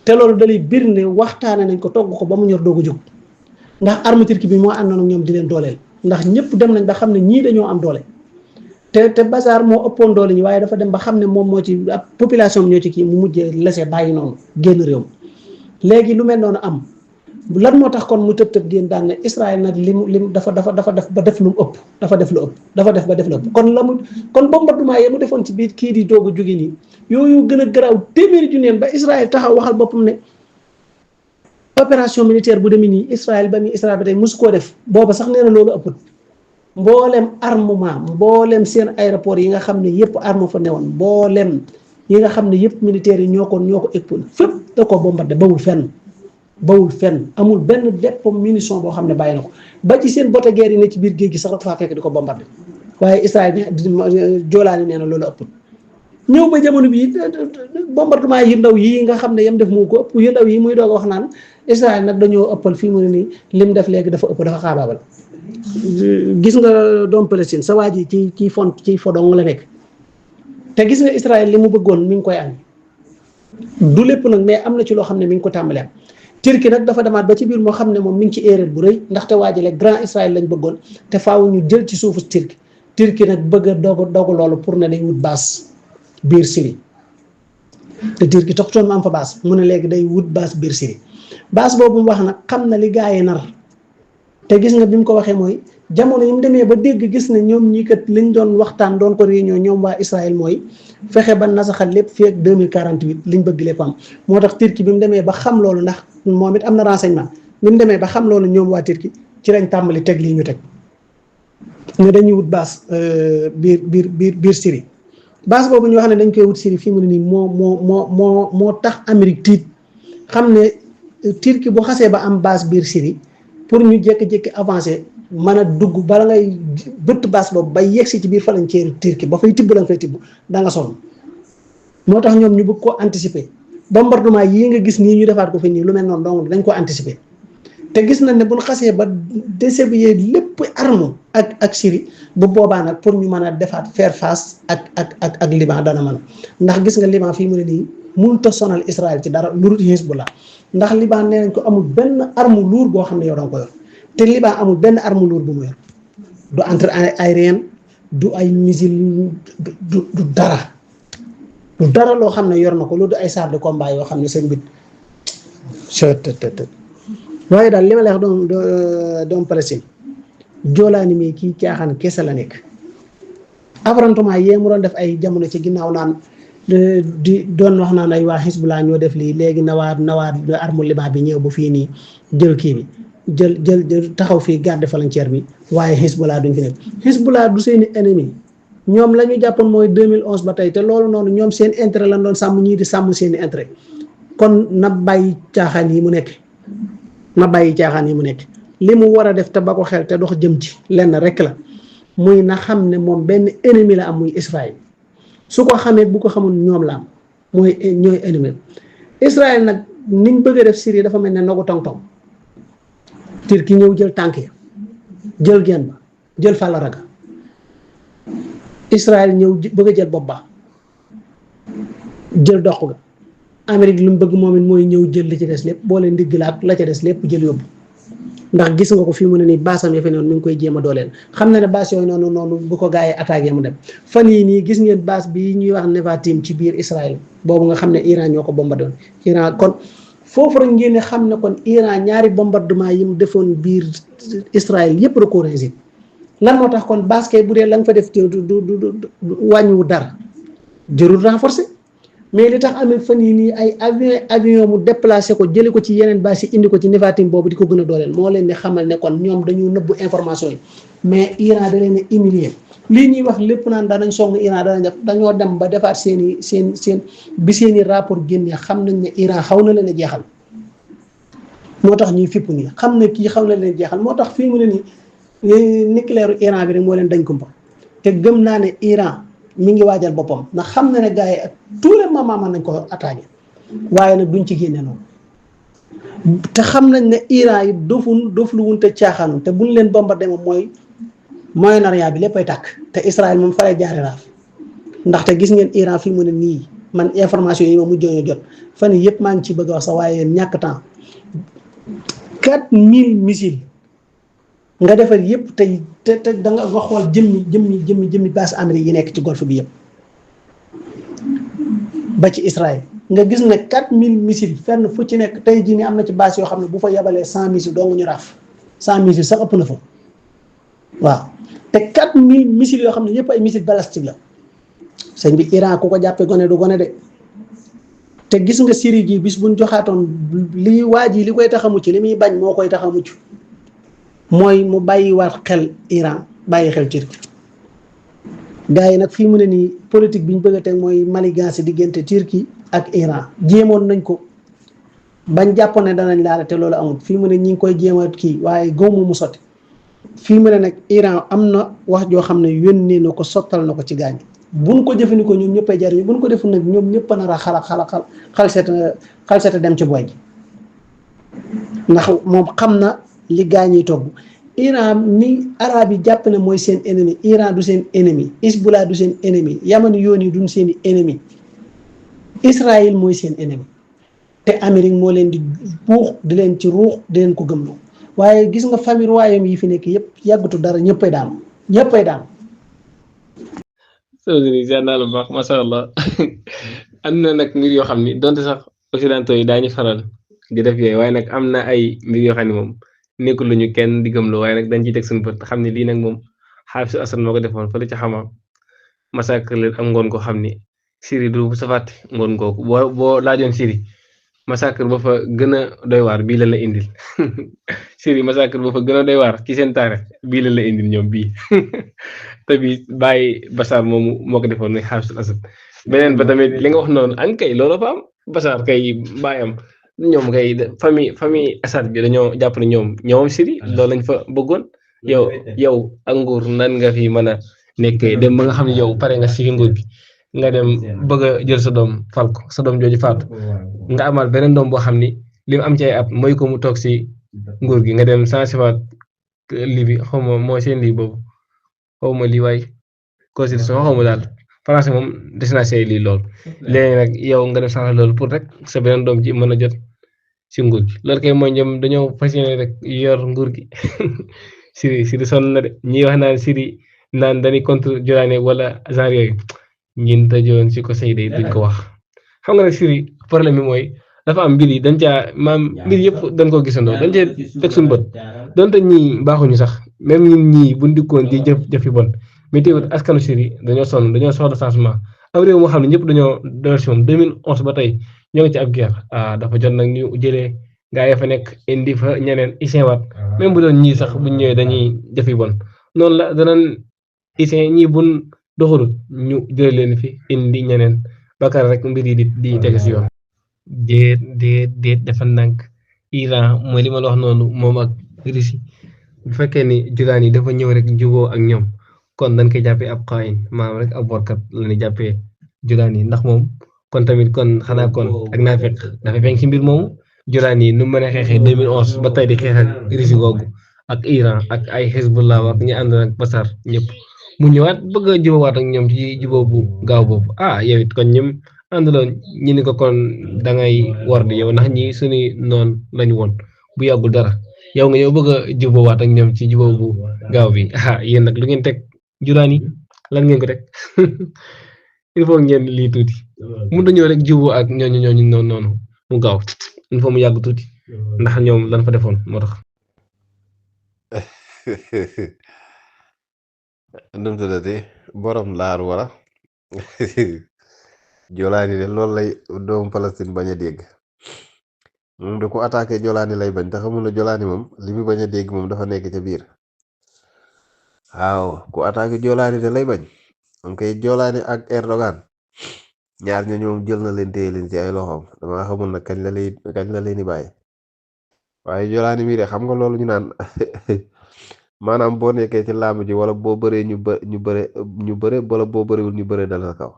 te loolu dalay bir ne waxtaane nañ ko togg ko ba mu ñor doog a jóg ndax arme Turquie bi moo àndoon ak ñoom di leen dooleel ndax ñëpp dem nañ ba xam ne ñii dañoo am doole te Bachar moo ëppoon doole ñi waaye dafa dem ba xam ne moom moo ci ab population ñoo ci kii mu mujjee laisser bàyyi noonu génn réew mi léegi lu mel noonu am lan moo tax kon mu tëb génn daan ne Israël nag lim dafa def ba def lu mu ëpp dafa def lu ëpp kon bombardement yi mu defoon ci biir kii di doog a jóge nii yooyu gën a garaaw téeméeri junni ba Israël taxaw waxal boppam ne opération militaire bu demee nii Israël ba tey mosu koo def booba sax nee na loolu ëpput mboolem armement mboolem seen aéroport yi nga xam ne yëpp arme fa newoon mboolem yi nga xam ne yëpp militaires yi ñoo ko épaulé fépp da koo bombardé bawul fenn amul benn dépôt munition boo xam ne bàyyi na ko ba ci seen bote guerre yi ne ci biir géej gi sax dafa fekk di ko bombardé waaye Israël Joolaani nee na loolu ëpput ñëw ba jamono bii bombardement yu ndaw yi nga xam ne yam def moo ko ëpp yu ndaw yi muy doog a wax naan Israël nag dañoo ëppal fii mu ne nii lim def léegi dafa ëpp dafa xaabaabal gis nga doom Palestine sa waa ji ci fodong la nekk te gis nga Israël li mu bëggoon mi ngi koy am du lépp nag mais am na ci loo xam ne mi ngi ko tàmbalee am Turquie nag dafa demaat ba ci biir moo xam ne moom mi ngi ci erreur bu rëy ndaxte waa ji le grand Israël lañ bëggoon te faaw ñu jël ci suufu Turquie nag bëgg a dogu loolu pour ne day wut base biir Syrie te Turquie taxutoon mu am fa base mu ne léegi day wut base biir Syrie base boobu mu wax nag xam na li gaa yi nar te gis nga bi mu ko waxee mooy jamono yi mu demee ba dégg gis ne ñoom ñii kat liñ doon waxtaan doon ko réunion ñoom waa Israël mooy fexe ba nasaxal lépp fii ak 2048 liñ bëgg lépp am moo tax Turquie bi mu demee ba xam loolu ndax moom it am na renseignement bi mu demee ba xam loolu ñoom waa Turquie ci lañ tàmbali teg lii ñu teg ne dañuy wut base biir Syrie base boobu ñu wax ne dañ koy wut Syrie fii mu ne nii moo tax Amérique tiit xam ne Turquie bu xasee ba am base biir Syrie pour ñu jékki-jékki avancé mën a dugg bala ngay bëtt base boobu bay yegsi ci biir frontière Turquie ba fay tibb la nga fay tibb da nga sonn moo tax ñoom ñu bëgg koo anticiper bombardement yii nga gis nii ñu defaat ko fi nii lu mel noonu donc dañ ko anticiper te gis nañ ne bu ñu xasee ba déshabiller lépp arme ak Syrie bu boobaa nag pour ñu mën a defaat faire face ak Liban dana mën ndax gis nga Liban fii mu ne nii mënut a sonal Israël ci dara lu dul Hezbollah ndax Liban nee nañ ko amul benn arme lourde boo xam ne yow da nga ko yor te Liban amul benn arme lourde bu mu yor du entre aérien du ay missile du dara loo xam ne yor na ko loolu du ay chars de combat yoo xam ne seen bit waaye daal li ma lay wax doom Palestine Joolaani mi kii caaxaan kese la nekk affrontement yee mu doon def ay jamono ci ginnaaw naan di doon wax naan ay waa Hezbollah ñoo def lii léegi nawaat arme Liban bi ñëw ba fii nii jël kii bi jël taxaw fii garde frontière bi waaye Hezbollah duñ fi nekk Hezbollah du seeni ennemi ñoom la ñu jàppoon mooy 2011 ba tey te loolu noonu ñoom seen intérêt lañ doon sàmm ñii di sàmm seeni intérêt kon na bàyyi caaxaan yi mu nekk li mu war a def te ba ko xel te dox jëm ci lenn rek la muy na xam ne moom benn ennemi la am muy Israël su ko xamee bu ko xamul ñoom la am mooy ñooy ennemi Israël nag niñ bëgg a def Syrie dafa mel ne nagu tong-tong Turquie ñëw jël tànk ya jël genn ba jël falaraga Israël ñëw bëgg a jël bopp ba jël dox ga Amérique lu mu bëgg moom it mooy ñëw jël li ci des lépp boo leen digg la ak la ca des lépp jël yóbbu ndax gis nga ko fii mu ne nii baasam ya fi noonu mi ngi koy jéem a dooleel xam na ne baas yooyu noonu bu ko gaa yi attaqué mu dem fan yii nii gis ngeen baas bi ñuy wax Nevatim ci biir Israël boobu nga xam ne Iran ñoo ko bombardé woon Iran kon foofu rek ngeen xam ne kon Iran ñaari bombardement yi mu defoon biir Israël yépp da koo réussir lan moo tax kon baas kay bu dee la nga fa def du wàññiwu dara jërul renforcer mais li tax amee fan yii nii ay avion mu déplacé ko jëlee ko ci yeneen base yi indi ko ci Nevatim boobu di ko gën a dooleel moo leen di xamal ne kon ñoom dañu nëbbu information yi mais Iran da leen a humilier lii ñuy wax lépp naan danañ song Iran danañ def dañoo dem ba defaat seen bi seen i rapport génnee xam nañ ne Iran xaw na leen a jeexal moo tax ñuy fipp nii xam ne kii xaw na leen a jeexal moo tax fii mu ne nii nucléaire Iran bi rek moo leen dañ kumpa te gëm naa ne Iran mi ngi waajal boppam ndax xam na ne gars yi ak tous les moments mën nañ ko attaqué waaye nag duñ ci génne noonu te xam nañ ne Iran yi doflu wun te caaxaanu te buñ leen bombardé moom mooy Moyen-Orient bi léppay tàkk te Israël moom fa lay jaare raaf ndaxte gis ngeen Iran fii mu ne nii man information yi ma mujjee jot fan yii yëpp maa ngi ci bëgg a wax sax waaye yéen ñàkk temps 4000 missiles nga defar yëpp te da nga xool jëmmi base Amérique yi nekk ci golfe bi yëpp ba ci Israël nga gis ne 4000 missiles fenn fu ci nekk tey jii nii am na ci base yoo xam ne bu fa yebalee 100 missiles doo nga ñu raaf 100 missiles sax ëpp na fa waaw te 4000 missiles yoo xam ne yëpp ay missiles balistique la sëñ bi Iran ku ko jàppee gone du gone de te gis nga Syrie ji bis buñ joxaatoon li waa ji li koy tax a mucc li muy bañ moo koy tax a mucc mooy mu bàyyiwaat xel Iran bàyyi xel Turquie gars yi nag fii mu ne nii politique bi ñu bëgg a teg mooy manigance diggante Turquie ak Iran jéemoon nañ ko bañ jàppoon ne danañ laale te loolu amul fii mu ne ñi ngi koy jéem a kii waaye góomu mu sotti fii mu ne nag Iran am na wax joo xam ne yónnee na ko sottal na ko ci gaañ buñ ko jëfandikoo ñoom ñëppay jariñu buñ ko deful nag ñoom ñëpp a nar a xalseta dem ci boy gi ndax moom xam na li gaañuy togg Iran ni arab yi jàpp ne mooy seen ennemi Iran du seen ennemi Hezbollah du seen ennemi Yaman yoon yi duñ seen ennemi Israël mooy seen ennemi te Amérique moo leen di buux di leen ci ruux di leen ko gëmloo waaye gis nga famille royaume yi fi nekk yëpp yàggatu dara ñëppay daan sëñ bi naa la baax macha allah am na nag mbir yoo xam ni donte sax occidentaux yi daañu faral di def yooyu waaye nag am na ay mbir yoo xam ne moom nekkul lu ñu kenn di gëmloo waaye nag dañ ciy teg suñu bët xam ne lii nag moom Hafez Assad moo ko defoon fële ca Xama massacre leen am ngoon koo xam ni Syrie du sa fàtte ngoon googu boo laajoon Syrie massacre ba fa gën a doy waar bii la indil Syrie massacre ba fa gën a doy waar ci seen taarix bii la indil ñoom bii te bii bàyyi Bachar moomu moo ko defoon muy Hafez Assad beneen ba tamit li nga wax noonu an kay loolu fa am Bachar kay bàyyam ñoom kay famille Assad bi dañoo jàpp ne ñoom Syrie loolu lañ fa bëggoon yow ak nguur nan nga fi mën a nekkee dem ba nga xam ne yow pare nga si nguur bi nga dem bëgg a jël sa doom fal ko sa doom jooju faatu nga amal beneen doom boo xam ni li mu am ci ay at mooy ko mu toog si nguur gi nga dem changé waat lii bi xaw ma mooy seen lii boobu xaw ma lii waay constitution xaw ma daal français moom des naa see lii lool léegi nag yow nga dem changé loolu pour rek sa beneen doom ji mën a jot si nguur gi loolu kay mooy ñoom dañoo fas yéene rek yor nguur gi Syrie sonn na de ñi wax naan Syrie naan dañuy contre Jordanie wala genre yooyu ñin tëjoon si ko say day duñ ko wax xam nga nag Syrie problème bi mooy dafa am mbir yi dañ caa maam mbir yëpp dañ koo gisandoo dañ cee teg suñu bët donte ñii baaxuñu sax même ñun ñii buñ dikkoon di jëf yu bon mais teewul askanu Syrie dañoo sonn dañoo soxla changement am réew moo xam ne ñëpp dañoo doon si moom 2011 ba tey ñoo ngi ci ab guerre dafa jot nag ñu jëlee gaa yi fa nekk indi fa ñeneen isin waat même bu doon ñii sax buñ ñëwee dañuy jëf yu bon noonu la danañ isin ñii buñ doxalut ñu jëlee leen fi indi ñeneen bakar rek mbir yi di teg si yoon déet dafa ndànk Iran mooy li ma la wax noonu moom ak Russie bu fekkee ni Julaani dafa ñëw rek juboo ak ñoom kon dañ koy jàppee ab xaayin maanaam rek ab workat la ñuy jàppee Julaani ndax moom kon tamit kon xanaa kon ak naafeq dafa feeñ ci mbir moomu Julaani nu mu mën a xeexee 2011 ba tey di xeex ak Russie googu ak Iran ak ay Hezbollah ak ñi ànd ak Basar ñëpp mu ñëwaat bëgg a jubawaat ak ñoom ci juboo bu gaaw boobu yow it kon ñoom àndaloon ñi ni ko kon da ngay war di yow ndax ñi suñuy noon lañu woon bu yàggul dara yow nga yow bëgg a jubóowaat ak ñoom ci jubóo bu gaaw bi yéen nag lu ngeen teg Julaani lan ngeen ko teg il faut ngeen lii tuuti mun dañoo rek jubóo ak ñooñu noonu mu gaaw il faut mu yàgg tuuti ndax ñoom lan fa defoon moo tax. num tuddati borom laar wala Jolaani de loolu lay doomu Palestine bañ a dégg moom de ku attaqué Jolaani lay bañ te xamul ne Jolaani moom li mu bañ a dégg moom dafa nekk ca biir waaw ku attaqué Jolaani de lay bañ moom kay Jolaani ak Erdogan ñaar ñooñu moom jël na leen téye leen ci ay loxoom dama xamul nag kañ la leen di bàyyi waaye Jolaani mii de xam nga loolu ñu naan maanaam boo nekkee ci làmb ji wala boo bëree ñu bëre wala boo bëriwul ñu bëre dal sa kaw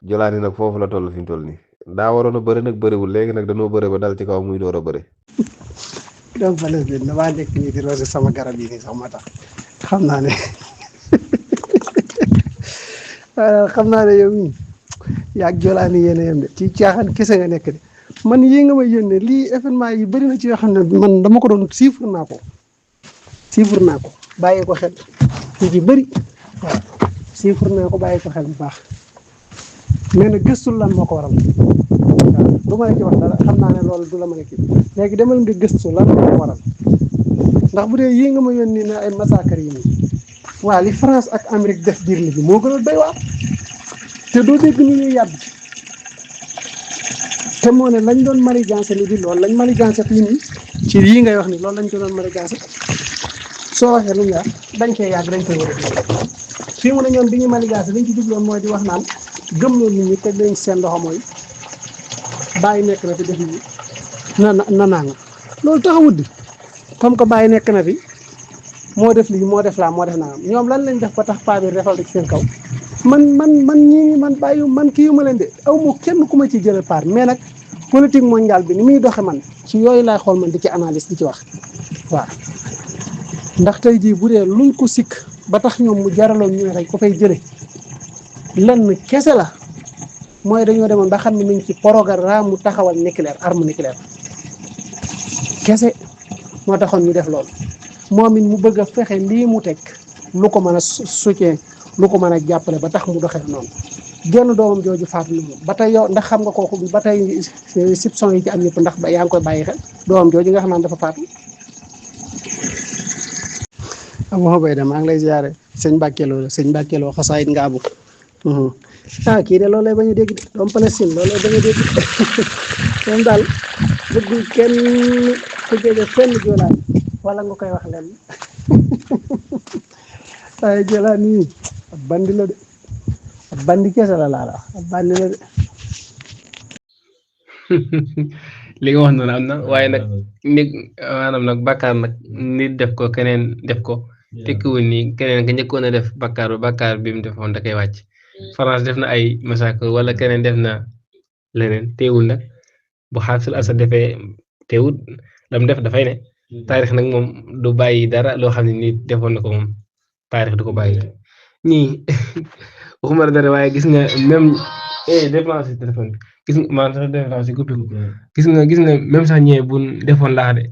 Jolaani nag foofu la toll fi mu toll nii daa waroon a bëri nag bëriwul léegi nag dañoo bëri ba dal ci kaw muy door a bëri. donc Palestine damaa nekk nii di roose sama garab yi nii sax moo tax xam naa ne yow mii yaa ak Jolaani yéen a yem de ci caaxaan kese nga nekk de man yii nga may yónnee lii événement yi bëri na ci yoo xam ne man dama ko doon siifur naa ko bàyyi ko xel ci ci bëri waaw siifur naa ko bàyyi ko xel bu baax mais nag gëstul lan moo ko waral waaw du ma la ci wax dara xam naa ne loolu du la mën a kii léegi demal nga gëstu lan moo ko waral ndax bu dee yii nga ma yónni ne ay massacre yi nii waa li France ak Amérique def biir Libye moo gën a doy waar te doo dégg ni ñuy yàbb te moo ne lañ doon manigancé Libye loolu lañ manigancé fii nii ci yii ngay wax ni loolu lañ ko doon manigancé soo waxee lu ñu wax dañ koy yàgg dañ koy war a fii mu ne ñoom bi ñuy manigancé liñ ci jubloon mooy di wax naan gëm loolu nit ñi teg leen seen loxo mooy bàyyi nekk na fi def yi na nga loolu taxawut di comme que bàyyi nekk na fi moo def lii moo def laa moo def naa ñoom lan lañ def ba tax paa bi defal ci seen kaw man bàyyi man kii yu ma leen de aw ma kenn ku ma ci jëlee part mais nag politique mondiale bi ni muy doxe man ci yooyu laay xool man di ci analyse di ci wax waaw ndax tey jii bu dee luñ ko sikk ba tax ñoom mu jaraloon ñu ne rek ko fay jële lenn kese la mooy dañoo demoon ba xam ne mi ngi ci programme mu taxawal nucléaire arme nucléaire kese moo taxoon ñu def loolu moom it mu bëgg a fexe lii mu teg lu ko mën a soutien lu ko mën a jàppale ba tax mu doxee noonu genn doomam jooju faatu na moom ba tey yow ndax xam nga kooku ba tey soupçon yi ci am yëpp ndax ba yaa ngi koy bàyyi xel doomam jooju nga xam naan dafa faatu. Amadou Bayda maa ngi lay ziare sëñ Mbàkkeeloo xasaayit nga abu kii de loolu lay bañ a dégg doom Palestine loolu lay bañ a dégg moom daal bëggul kenn ku jóge fenn Jolaani wala nga koy wax leen waaye Jolaani nii ab bandi la de ab bandi kese la laa la wax ab bandi la de. li nga wax noonu am na waaye nag nit maanaam nag bàkkaar nag nit def ko keneen def ko tekkiwul ni keneen ka njëkkoon a def bàkkaar bi mu defoon da koy wàcc. France def na ay massacre wala keneen def na leneen teewul nag bu Hafez al-Assad defee teewul lam def dafay ne taarix nag moom du bàyyi dara loo xam ne nit defoon na ko moom taarix du ko bàyyi ñii waxuma dara waaye gis nga même dépense téléphone bi gis nga maanaam sax dépense yi coupé ko gis nga même sax ñee bu defoon laax de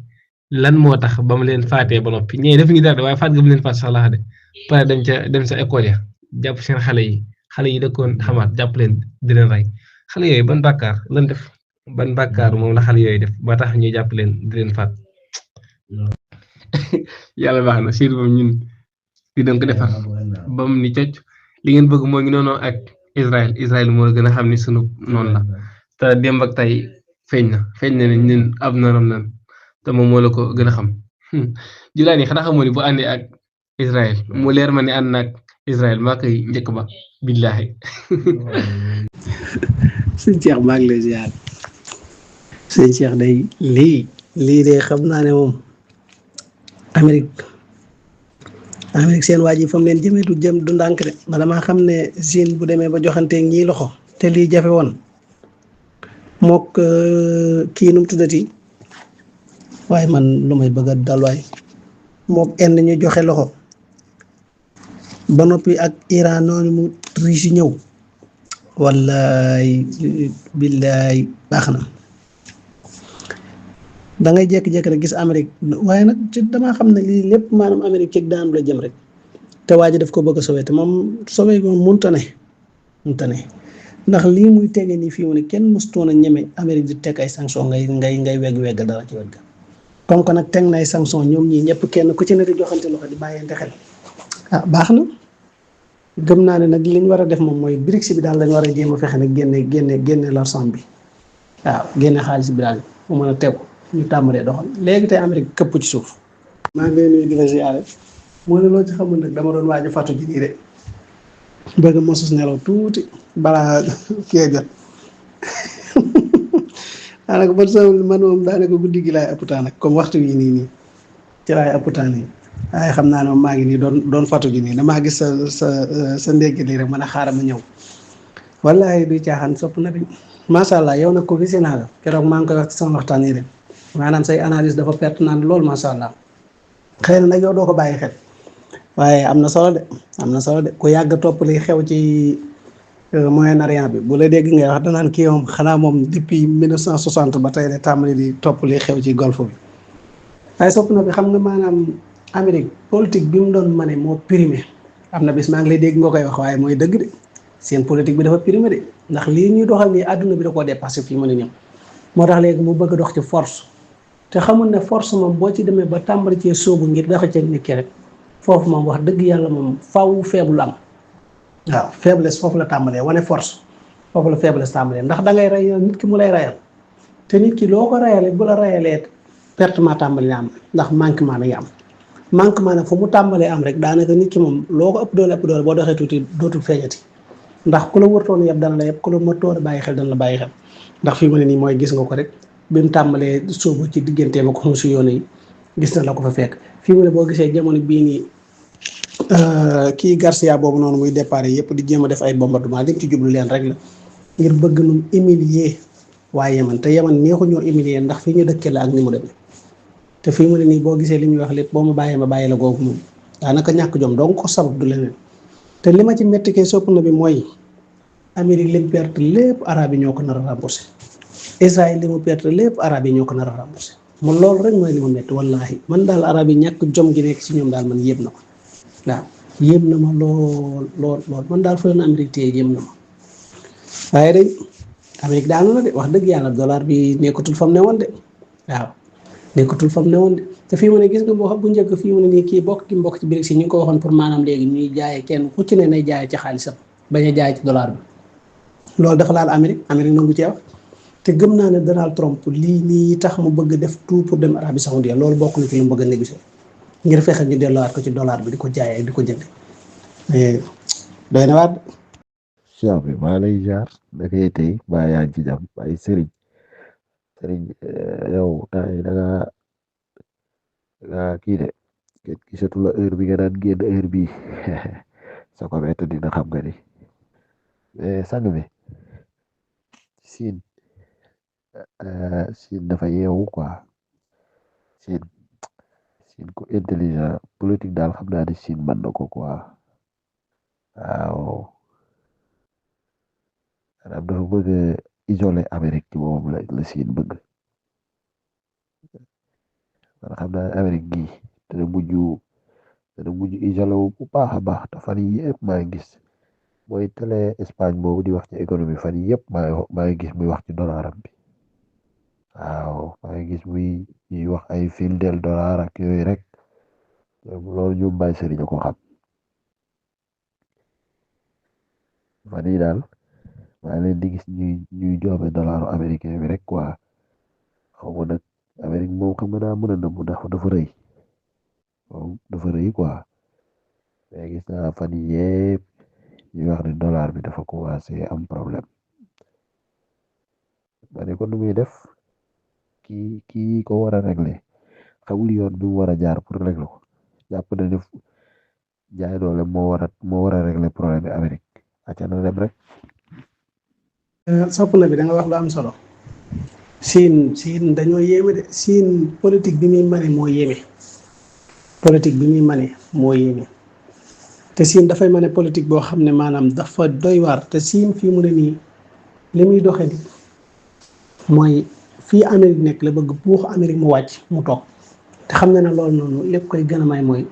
lan moo tax ba mu leen faatee ba noppi ñee defuñu dara waaye faat ga mu leen faat sax laax de pare dem sa école ya jàpp seen xale yi dëkkoon xamaat jàpp leen di leen rey xale yooyu ban bàkkaar lan def ban bàkkaar moom la xale yooyu def ba tax ñuy jàpp leen di leen faat yàlla baax na siir moom ñun di doon ko defar ba mu ni cocc li ngeen bëgg moo ngi noonu ak Israël moo gën a xam ni sunu noonu la te démb ak tey feeñ na ne ñun ab noonam nan te moom moo la ko gën a xam Julaani xanaa xamoo ni bu àndee ak Israël mu leer ma ne ànd naag Israël maa koy njëkk ba billaahi. sëñ Cheikh maa ngi lay ziar sëñ Cheikh day lii de xam naa ne moom Amérique seen waa ji fa mu leen jëmee du jëm du ndànk de bala maa xam ne Chine bu demee ba joxanteeg ñii loxo te lii jafe woon mook kii nu mu tuddati waaye man lu may bëgg a dal waay mook Inde ñu joxe loxo ba noppi ak Iran noonu mu Russie ñëw wallaay billaay baax na da ngay jékki-jékki rek gis Amérique waaye nag ci damaa xam ne lii lépp maanaam Amérique ci daanu la jëm rek te waa ji daf ko bëgg a sauver te moom sauver moom mënta ne ndax lii muy tege nii fii mu ne kenn mësutoon a ñeme Amérique di teg ay sanction ngay wegg dara ci wet ga comme que nag teg na ay sanction ñoom ñii ñëpp kenn ku ci ne di joxante loxo di bàyyante xel ah baax na gëm naa ne nag li ñu war a def moom mooy BRICS bi daal lañ war a jéem a fexe nag génne l'argent bi waaw génne xaalis bi daal mu mën a tegu ñu tàmbalee doxal léegi tey Amérique këpp ci suuf. maa ngi leen di la ziare moo ne loo ci xamul nag dama doon waaj a fàttu ji nii de bëgg mosus nelaw tuuti balaa kii jot daanaka man moom daanaka guddi gi laay ëpputaan nag comme waxtu wi nii ci laay ëpputaan nii waaye xam naa ne moom maa ngi nii doon fàttu ji nii damaa gis sa ndégg lii rek mën a xaaral ma ñëw wallaay duy caaxaan sopp na bi macha allah yow nag ko gisee naa la keroog maa ngi koy wax ci sama waxtaan yi rek maanaam say analyse dafa pertinent lool macha allah xëy na nag yow doo ko bàyyi xel waaye am na solo de ku yàgg topp li xew ci Moyen-Orient bi bu la dégg ngay wax danaan kii moom xanaa moom depuis 1960 ba tey de tàmbali di topp li xew ci golfe bi waaye sopp na bi xam nga maanaam Amérique politique bi mu doon mane moo primé am na bis maa ngi lay dégg nga koy wax waaye mooy dëgg de seen politique bi dafa primé de ndax lii ñuy doxal nii àdduna bi da koo dépassé fii mu ne nii moo tax léegi mu bëgg a dox ci force te xamul ne force moom boo ci demee ba tàmbali cee sóobu ngir dafa ceeg nit ki rek foofu moom wax dëgg yàlla moom faw faible am waaw faiblesse foofu la tàmbalee wane force foofu la faiblesse tàmbalee ndax da ngay rey nit ki mu lay rayal te nit ki loo ko rayalee bu la rayalee pertement tàmbali na am ndax manquement day am manquement nag fu mu tàmbalee am rek daanaka nit ki moom loo ko ëpp doole boo doxee tuuti dootul feeñati ndax ku la wërtoon yëpp dana la yëpp ku la mëtoon a bàyyi xel dana la bàyyi xel ndax fii mu ne nii mooy gis nga ko rek bi mu tàmbalee sóobu ci digganteem ak xumu si yoon yi gis na la ko fa fekk fii mu ne boo gisee jamono bii nii kii Garcia boobu noonu muy départ yëpp di jéem a def ay bombardement li ci jublu leen rek la ngir bëgg nu humilier waaye Yemen te Yemen neexu ñoo humilier ndax fii ñu dëkkee la ak ni mu demee te fii mu ne nii boo gisee li ñuy wax lépp boo ma bàyyi la googu moom daanaka ñàkk jom donc ko sabab du leneen te li ma ci métti kay sopp na bi mooy Amérique li mu perte lépp arab yi ñoo ko nar a remboursé Israël li mu perte lépp arab yi ñoo ko nar a remboursé man loolu rek mooy li ma métti wallahi man daal arab yi ñàkk jom gi nekk ci ñoom daal man yéem na ko waaw yéem na ma lool man daal fa leen Amérique téye yéem na ma waaye de Amérique daanu na de wax dëgg yàlla dollar bi nekkatul fam ne woon de waaw nekkatul fam ne woon de te fii mu ne gis nga boo xam bu njëkk fii mu ne nii kii bokk ci BRICS yi ñu ngi ko waxoon pour maanaam léegi ñuy jaayee kenn ku ci ne nay jaayee ci xaalisam bañ a jaay ci dollar bi loolu dafa laal Amérique nangu ci wax te gëm naa ne Donald Trump lii nii tax mu bëgg def tout pour dem Arabie Saoudite loolu bokk na ci lu mu bëgg a négocier ngir fexe ñu delluwaat ko ci dollar bi di ko jaayee di ko jënd doy na waat. cheikh bi maa lay jaar nakay tey baa yaa ngi ci jàmm ay sëriñ yow tay da nga kii de kenn gisatu la heure bi nga daan génn heure bi sa ko bett dina xam nga ni sang bi siin dafa yeewu quoi siin ku intelligent politique daal xam naa ne siin mën na ko quoi waaw maanaam dafa bëgg isoler Amérique ci moom la siin bëgg man xam naa Amérique gi dana mujj isolé wu bu baax a baax te fan yii yëpp maa ngi gis mooy télé Espagne boobu di wax ci économie fan yii yëpp maa ngi gis muy wax ci dollaram bi waaw maa ngi gis ñuy wax ay fil del dollar ak yooyu rek loolu ñu bàyyi sëriñ ko xam fan yii daal maa ngi leen di gis ñuy joobe dollaru américain bi rek quoi xaw ma nag Amérique moom xam nga daa mën a nëbbu ndax dafa rëy moom dafa rëy quoi mais gis naa fan yii yëpp ñuy wax ne dollar bi dafa commencé am problème ma ne ko nu muy def kii ko war a régler xamul yoon bi mu war a jaar pour régler ko jàpp na ne jaay doole moo war a régler problème bi Amérique acca na dem rek. sopp na bi da nga wax lu am solo. siin dañoo yéeme de siin politique bi muy mane moo yéeme. politique bi muy mane moo yéeme te siin dafay mane politique boo xam ne maanaam dafa doy waar te siin fii mu ne nii li muy doxee ni mooy fii Amérique nekk la bëgg buux Amérique mu wàcc mu toog te xam na ne loolu noonu lépp koy gën a may mooy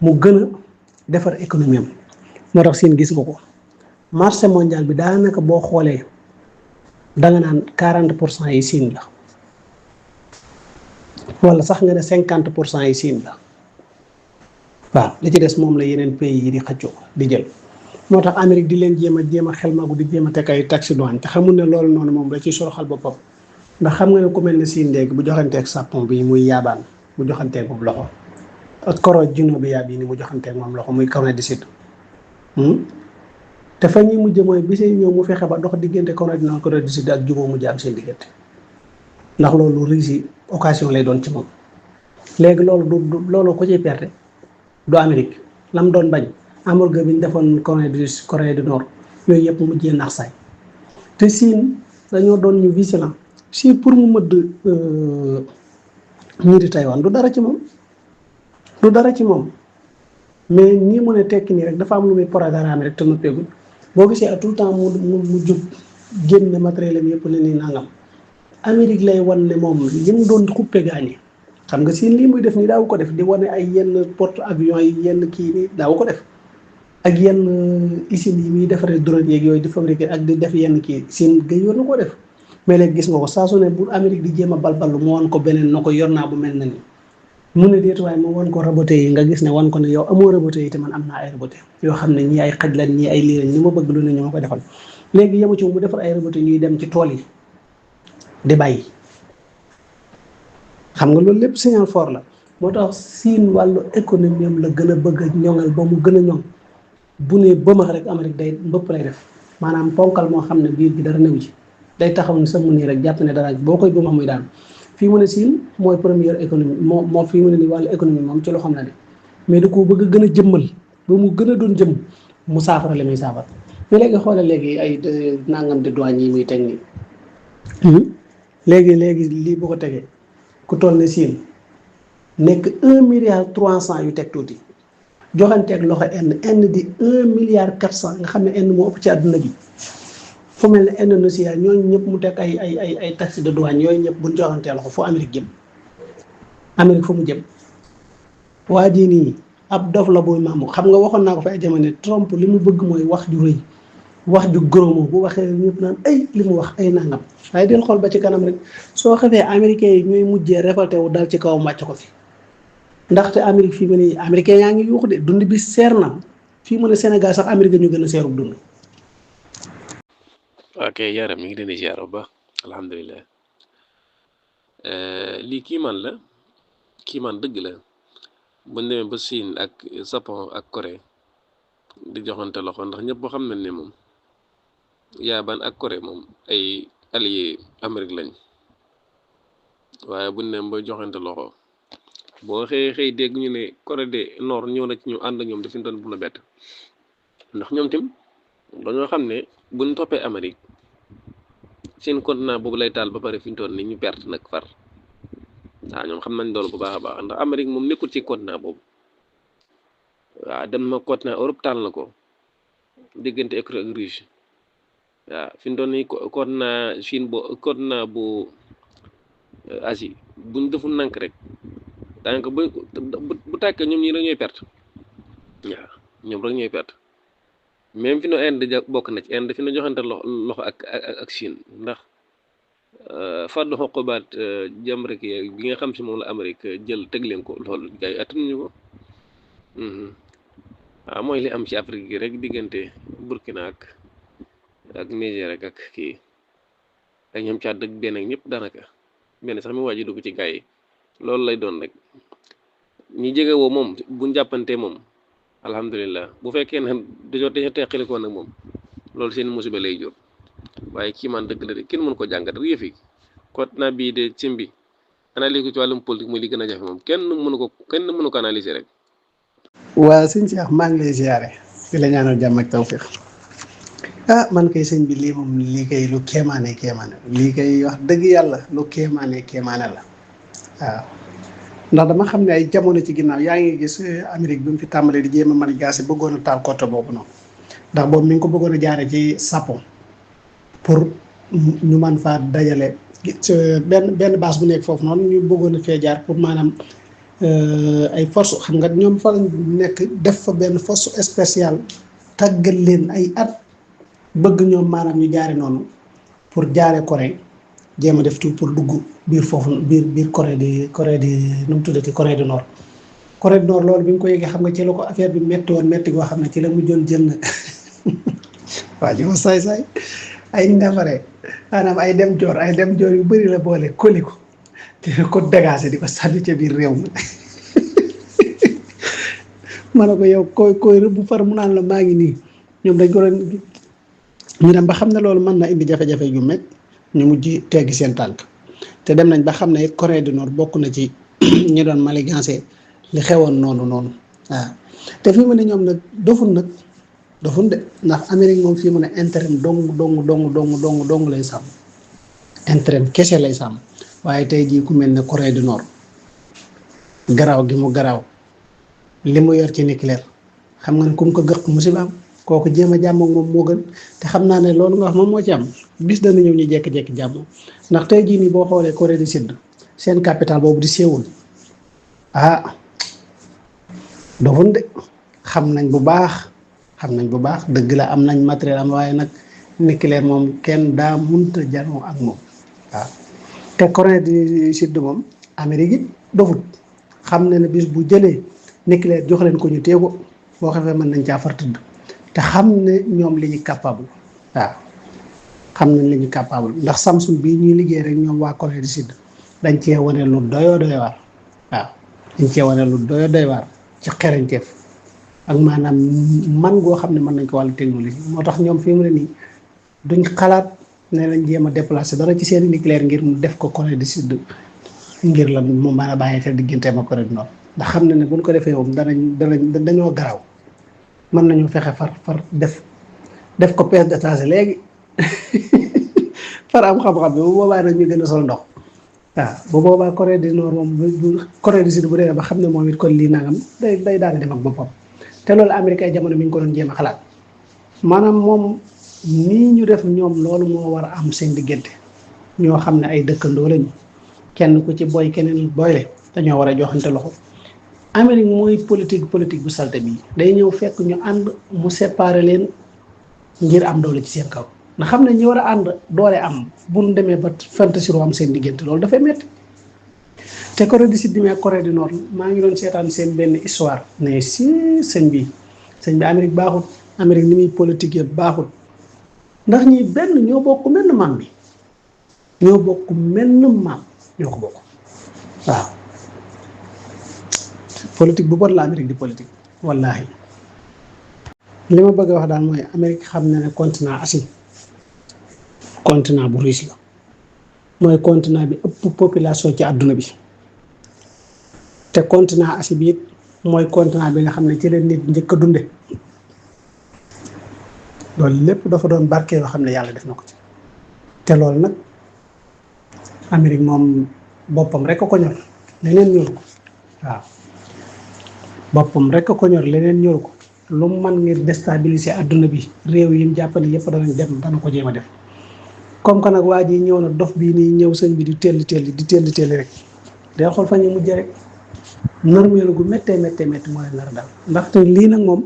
mu gën a defar économie am moo tax siin gis nga ko marché mondial bi daanaka boo xoolee danga naan 40% yi siin la wala sax nga ne 50% yi siin la waaw li ci des moom la yeneen pays yi di xëccoo di jël moo tax Amérique di leen jéem a xelmagu di jéem a teg ay taxi douane te xamul ne loolu noonu moom da ciy soroxal boppam ndax xam nga ne ku mel ne siin léegi bu joxanteeg Japon bi muy yaabaan bu joxanteeg moom loxo ak Corée du Nord bi yaab yi ni mu joxanteeg moom loxo muy Corée du Sud te fa ñuy mujj mooy bisee ñëw mu fexe ba dox diggante Corée du Nord Corée du Sud ak jubóo mujj am seen diggante ndax loolu réussi occasion lay doon ci moom léegi loolu du loolu ko ciy perte du Amérique lam doon bañ hamburger bi ñu defoon Corée du Nord yooyu yëpp mujjee nax saay te siin dañoo doon ñu vigilant si pour mu mëdd ñii di Taïwan du dara ci moom mais nii mu ne tekki nii rek dafa am lu muy programme rek te noppeegul boo gisee à tout le temps mu jub génne matériel am yëpp ne nii nangam Amérique lay wan ne moom li mu doon xuppe gaañi xam nga siin lii muy def nii daaw ko def di wane ay yenn porte avion yi yenn kii nii daaw ko def ak yenn usines yi muy defaree drone yeeg yooyu di fabriquer ak di def yenn kii siin gay yor na ko def mais léegi gis nga ko saa su ne bu Amérique di jéem a balballu mu wan ko beneen na ko yor naa bu mel na ni mu ne déet waaye mu wan ko raboté yi nga gis ne wan ko ne yow amoo raboté yi te man am naa ay raboté yoo xam ne ñii ay xaj lan ñii ay lii lañ ni ma bëgg lu ne ñu ma ko defal léegi yemu ci mu defar ay raboté ñuy dem ci tool yi di bàyyi xam nga loolu lépp signal fort la moo tax siin wàllu économie am la gën a bëgg a ñoŋal ba mu gën a ñoŋ bu ne bëmax rek Amérique day mbëpp lay def maanaam ponkal moo xam ne biir bi dara newu ci day taxaw ni sa mu nii rek jàpp ne dara boo koy bëmax muy daan fii mu ne siin mooy première économie moo fii mu ne nii wàllu économie moom ci loo xam ne ne mais da koo bëgg a gën a jëmmal ba mu gën a doon jëm mu saafara li muy saafara mais léegi xoolal léegi ay nangam de douane yi muy teg nii léegi lii bu ko tegee ku toll ne siin nekk 1,3 milliard yu teg tuuti joxanteeg loxo Inde di 1,4 milliard nga xam ne Inde moo ëpp ci àdduna bi fu mel ne Indonésie ñooñu ñëpp mu teg ay taxes de douane yooyu ñëpp buñ joxantee loxo fu Amérique jëm Amérique fu mu jëm waa jii nii ab dof la buy maamu xam nga waxoon naa ko fa ay jamono Trump li mu bëgg mooy wax ju rëy wax ju goromo bu waxee ñëpp naan ay li mu wax ay nangam waaye del xool ba ci kanam rek soo xefee américains yi ñooy mujjee révolté wu dal ci kaw màcc ko fi ndaxte Amérique fii mu ne américains yaa ngi yuuxu de dund bi seer na fii mu ne Sénégal sax Amérique ñu gën a seerub dund. ok yaram ñu ngi leen di ziar bu baax alhamdulilah lii kiimaan la kiimaan dëgg la bu ñu demee ba Chine ak Japon ak Corée di joxante loxo ndax ñëpp boo xam nañ ne moom Yabaan ak Corée moom ay alliés Amérique lañ waaye bu ñu demee ba joxante loxo boo xëy dégg ñu ne Corée du Nord ñëw na ci ñu ànd ñoom dafi doon bu la bett ndax ñoom tim dañoo xam ne bu ñu toppee Amérique seen continent boobu lay taal ba pare fi ñu toll nii ñu perte nag far waaw ñoom xam nañ loolu bu baax a baax ndax Amérique moom nekkul ci continent boobu waaw dem na continent Europe taal na ko diggante Ukraine ak Russie waaw fi ñu toll nii continent Chine continent bu Asie buñ deful nank rek daanaka bu tàkkee ñoom ñii rek ñooy perte waaw ñoom rek ñooy perte. même fi no Inde bokk na ci Inde fi na joxante loxo ak Chine ndax fàddu xoqobaat jëm rek bi nga xam si moom la Amérique jël teg leen ko loolu gars yi attanuñu ko waaw mooy li am ci Afrique gi rek diggante Burkina ak Niger rek ak kii ak ñoom Tchad ak benn ak ñëpp daanaka benn sax mi waaj dugg ci gars yi loolu lay doon rek ñi jege woo moom buñ jàppantee moom alhamdulilah bu fekkee ne dañoo teqalikoo nag moom loolu seen musiba lay jur waaye kii man dëgg la de kenn mënu ko jàngat rek yëfi continent bii de cimbi analyse ko ci wàllum politique mooy li gën a jafe moom kenn mënu ko analyser rek. waa sëñ Cheikh maa ngi lay ziare di la ñaanal jàmm ak tawfiq man kay sëñ bi lii moom lii kay lu kéemaane lii kay wax dëgg yàlla lu kéemaane la waaw ndax dama xam ne ay jamono ci ginnaaw yaa ngi gis Amérique bi mu fi tàmbalee di jéem a manigaase bëggoon a taal côté boobu noonu ndax boobu mi ngi ko bëggoon a jaare ci Japon pour ñu man faa dajale benn base bu nekk foofu noonu ñu bëggoon a fee jaar pour maanaam ay force xam nga ñoom fa lañ nekk def fa benn force spéciale tàggal leen ay at bëgg ñoom maanaam ñu jaare noonu pour jaare Corée jéem a def tout pour dugg biir foofu biir Corée di nu mu tuddati Corée du Nord loolu bi nga ko yëgee xam nga ci la ko affaire bi métti goo xam ne ci la mujjoon jël nag waa ji ma saay ay ndefare maanaam ay dem joor yu bëri la boole koli ko te ko dégagé di ko sànni ca biir réew mi ma ne ko yow koy rëbb far mu naan la maa ngi nii ñoom dañ ko doon ñu dem ba xam ne loolu mën na indi jafe-jafe yu met ñu mujj teggi seen tànk te dem nañ ba xam ne it Corée du Nord bokk na ci ñu doon maligancé li xewoon noonu waaw te fii mu ne ñoom nag dofun de ndax Amérique moom fii mu ne intérêt dong lay sàmm intérêt kese lay sàmm waaye tey jii ku mel ne Corée du Nord garaaw gi mu garaaw li mu yor ci nucléaire xam nga ne ku mu ko gëq musibaam kooku jéem a jàmm ak moom moo gën te xam naa ne loolu nga wax moom moo ci am bis dana ñëw ñu jékki-jékki jàmm ndax tey jii nii boo xoolee Corée du Sud seen capital boobu di Séoul dofun de xam nañ bu baax dëgg la am nañ matériel am waaye nag nucléaire moom kenn daa munta janoo ak moom waaw te Corée du Sud moom Amérique it dofut xam na ne bis bu jëlee nucléaire jox leen ko ñu téego boo xefee mën nañ caa far tëdd te xam ne ñoom li ñu capable waaw xam nañ li ñu capable ndax Samsung bii ñuy liggéey rek ñoom waa Corée du Sud dañ cee wane lu doy waar waaw dañ cee wane lu doy waar ci xereñteef ak maanaam man goo xam ne mën nañ ko wàllu technologie moo tax ñoom fii mu ne nii duñ xalaat ne lañ jéem a déplacer dara ci seen nucléaire ngir mu def ko Corée du Sud ngir la mu mën a bàyyi xel digganteem ak Corée du Nord ndax xam na ne buñ ko defee moom dañoo garaaw mën nañu fexe far def ko pièce détachée léegi far am xam-xam bi bu boobaa nag ñu gën a sol ndox waaw bu boobaa Corée du Nord moom bu Corée du Sud bu dee ba xam ne moom it kon lii nangam day daal di dem ak boppam te loolu Amérique ay jamono mi ngi ko doon jéem a xalaat maanaam moom nii ñu def ñoom loolu moo war a am seen diggante ñoo xam ne ay dëkkandoo lañu kenn ku ci boy keneen boyle dañoo war a joxante loxo. Amérique mooy politique bu salte bii day ñëw fekk ñu ànd mu séparer leen ngir am doole ci seen kaw ndax xam ne ñi war a ànd doole am bu ñu demee ba fantasiro am seen diggante loolu dafay métti te Corée du Sud bi ak Corée du Nord maa ngi doon seetaan seen benn histoire ne si sëñ bi Amérique baaxut Amérique ni muy politique yëpp baaxut ndax ñi benn ñoo bokk menn maam bi ñoo bokk menn maam ñoo ko bokk waaw politique bu bon la Amérique di politique wallahi li ma bëgg a wax daal mooy Amérique xam na ne continent Asie continent bu riche la mooy continent bi ëpp population ci àdduna bi te continent Asie bi it mooy continent bi nga xam ne ci leen nit njëkk a dunde loolu lépp dafa doon barke yoo xam ne yàlla def na ko ci te loolu nag Amérique moom boppam rek a ko ñor leneen ñor ko waaw boppam rek a ko ñor leneen ñor ko lu mu mën ngir déstabiliser adduna bi réew yi mu jàpp ne yëpp danañ dem dana ko jéem a def comme que nag waa ji ñëw na dof bii nii ñëw sëñ bi di telli rek day xool fa ñu mujj rek normelu gu méttee moo leen nar a dal ndaxte lii nag moom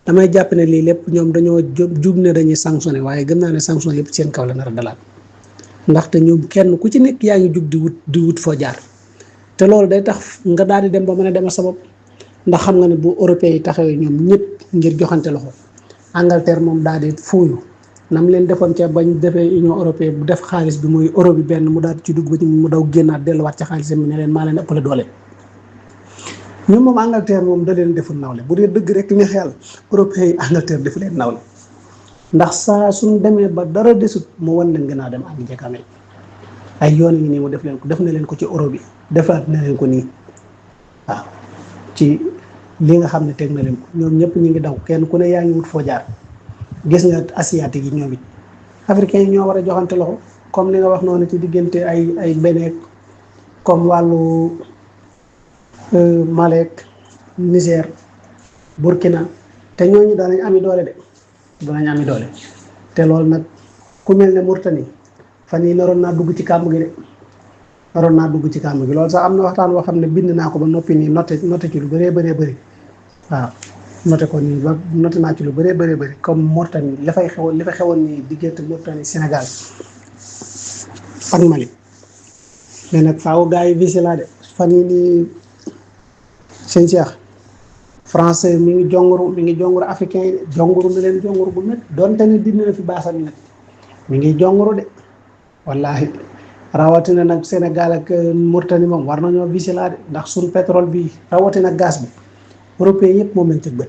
damay jàpp ne lii lépp ñoom dañoo jub ne dañuy sanctionné waaye gëm naa ne sanction yëpp seen kaw la nar a dalaat ndaxte ñoom kenn ku ci nekk yaa ngi jug di wut foo jaar te loolu day tax nga daal di dem ba mën a demal sa bopp ndax xam nga ne bu européens yi taxawee ñoom ñëpp ngir joxante loxo Angleterre moom daal di fuuyu nam leen defoon ca bañ defee Union européenne bu def xaalis bi muy euro bi benn mu daal ci dugg ba ci mu daw génnaat delluwaat ca xaalis bi ne leen maa leen ëppale doole ñoom moom Angleterre moom da leen deful nawle bu dee dëgg rek li nga xel européens yi Angleterre defu leen nawle ndax saa suñ demee ba dara desut mu wan leen gën a dem ak njëkk Amérique ay yoon yi nii mu def na leen ko ci euro bi defaat na leen ko nii waaw ci li nga xam ne teg na leen ko ñoom ñëpp ñu ngi daw kenn ku ne yaa ngi wut foo jaar gis nga asiatique yi ñoom it africains yi ñoo war a joxante loxo comme li nga wax noonu ci diggante ay beneek comme wàllu Malek Niger Burkina te ñooñu danañ ami doole te loolu nag ku mel ne Mauritanie fan yi naroon naa dugg ci kàmb gi loolu sax am na waxtaan woo xam ne bind naa ko ba noppi nii noté ci lu bëree bëri waaw noté ko nii ba noté naa ci lu bëree bëri comme Mauritanie li fa xewoon nii diggante Mauritanie Sénégal ak Mali mais nag faaw gars yi vigilant de fan yi nii sëñ Cheikh français mi ngi jonguru africain yi jonguru na leen jonguru bu métti donte ne dindi na fi baasam nag mi ngi jonguru de wallahi rawatina nag Sénégal ak Mauritanie moom war nañoo vigilant de ndax suñ pétrole bi rawatina gaz bi européen yëpp moom lañ ci bët